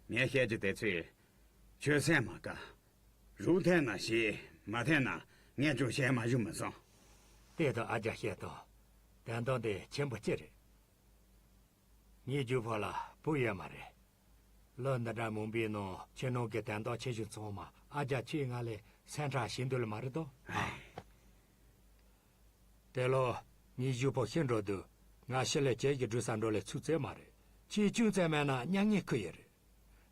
ངས་བཤད་རྒྱུ་དེ་ཚོས་ཁྱོད་སེམས་མ་དགའ། རུང་འཐེན་ན་ཞེད། མ་འཐེན་ན་ངས་ཅུང་བཤད་མ་བཞུགས་མི་བཟང་། དེ་དང་ཨ་ཅག་བཤད་དང་། དན་རྟགས་འདི་ཆེན་པོ་ཅི་རེད། ངའི་རྒྱུ་ཕོ་ལ་བུ་ཡོད་མ་རེད། ལོ་འདི་འདྲ་མང་པོའི་ནང་ཕྱི་ནང་གི་དན་རྟགས་ཆེ་ཆུང་ཚང་མ་ཨ་ཅག་ཁྱེད་ང་ལས་སེམས་ཁྲལ་བྱེད་འདོད་ལ་མ་རེད་དོ། ཨ། དེ་ལོ་ངའི་རྒྱུ་ཕོ་ཤི་འགྲོ་དུས་ང་ཕྱི་ལས་ཁྱེད་ཀྱི་འགྲོ་ས་འགྲོ་ལས་ཚུགས་ཚད་མ་རེད། ཁྱེད་ཅུང་ཙམ་མེད་ན་མྱ་ངན་ཁུར་ཡི་རེད།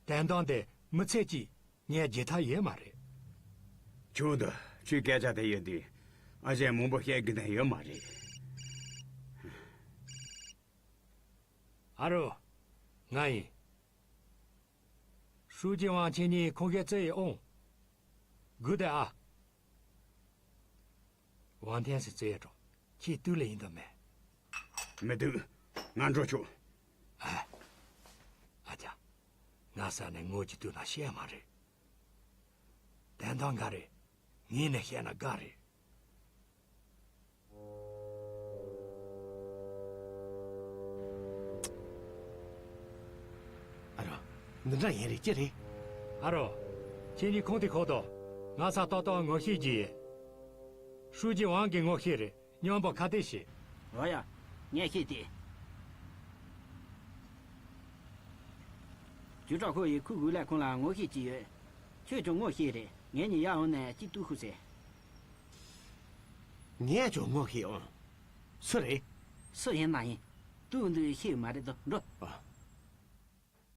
དན་རྟགས་འདི་མི་ཚེ་གཅིག་ངས་བརྗེད་ཐབས་ཡོད་མ་རེད། ཆུང་དུ་ཁྱོད་སྐད་ཆ་དེ་ཡོད་དུས་ཨ་ཅག་མང་པོ་བཤད་དགོས་དོན་ཡོད་མ་རེད། ཨ་རོ། ང་ཡིན། ཧྲུའུ་ཅི་ཝང་ཁྱེད་གཉིས་ཁོང་ཁའི་རྩེ་ཡི་ཨོང་། སྒུག་དེ་ཨ། ཝང་ཐན་སི་རྩེ་ཡི་འགྲོ། ཁྱེད་སྟོད་ལ་ཡིན་དམ་མེད། མི་འདུག་ང་འགྲོ་ཆོག་ཨ། ཨ་ཅག་ང་ས་ནས་ངོ་ཅིག་ལྟོས་ན་ཤེས་མ་རེད། དན་རྟགས་འགའ་རེ། ངས་ནས་བཤད་ན་དགའ་རེད། ཨ་རོ། འདི་འདྲ་ཡིན་རེད་ཅི་རེད། ཨ་རོ། ཁྱེད་གཉིས་ཁོང་དེ་ཁོག་དོ། ང་ས་ཏག་ཏག་ངོ་ཤེས་ཀྱི་ཡིན། ཧྲུའུ་ཅི་ཝང་གི་ངོ་ཤེས་རེད། མཉམ་པོ་ཁ་གཏད་བྱེད། རོ་ཡ། ངས་ཤེས་ཏེ། ཅུ་ཀྲོའུ་ཁོ་ཡི་ཁུ་གུ་ལས་ཁོང་ལ་ངོ་ཤེས་ཀྱི་ཡོད། ཁྱོད་ཀྱང་ངོ་ཤེས་རེད། ངེད་གཉིས་ཡར་འོང་ནས་གཅིག་ཏུ་ཤོག་ཟེར། ངས་ཀྱང་ངོ་ཤེས་འོང་། སུ་རེད། སུ་ཡིན་ན་ཡིན། ཏུའུ་འདི་ཤེས་མ་རེད་དོ། འགྲོ། ཨ།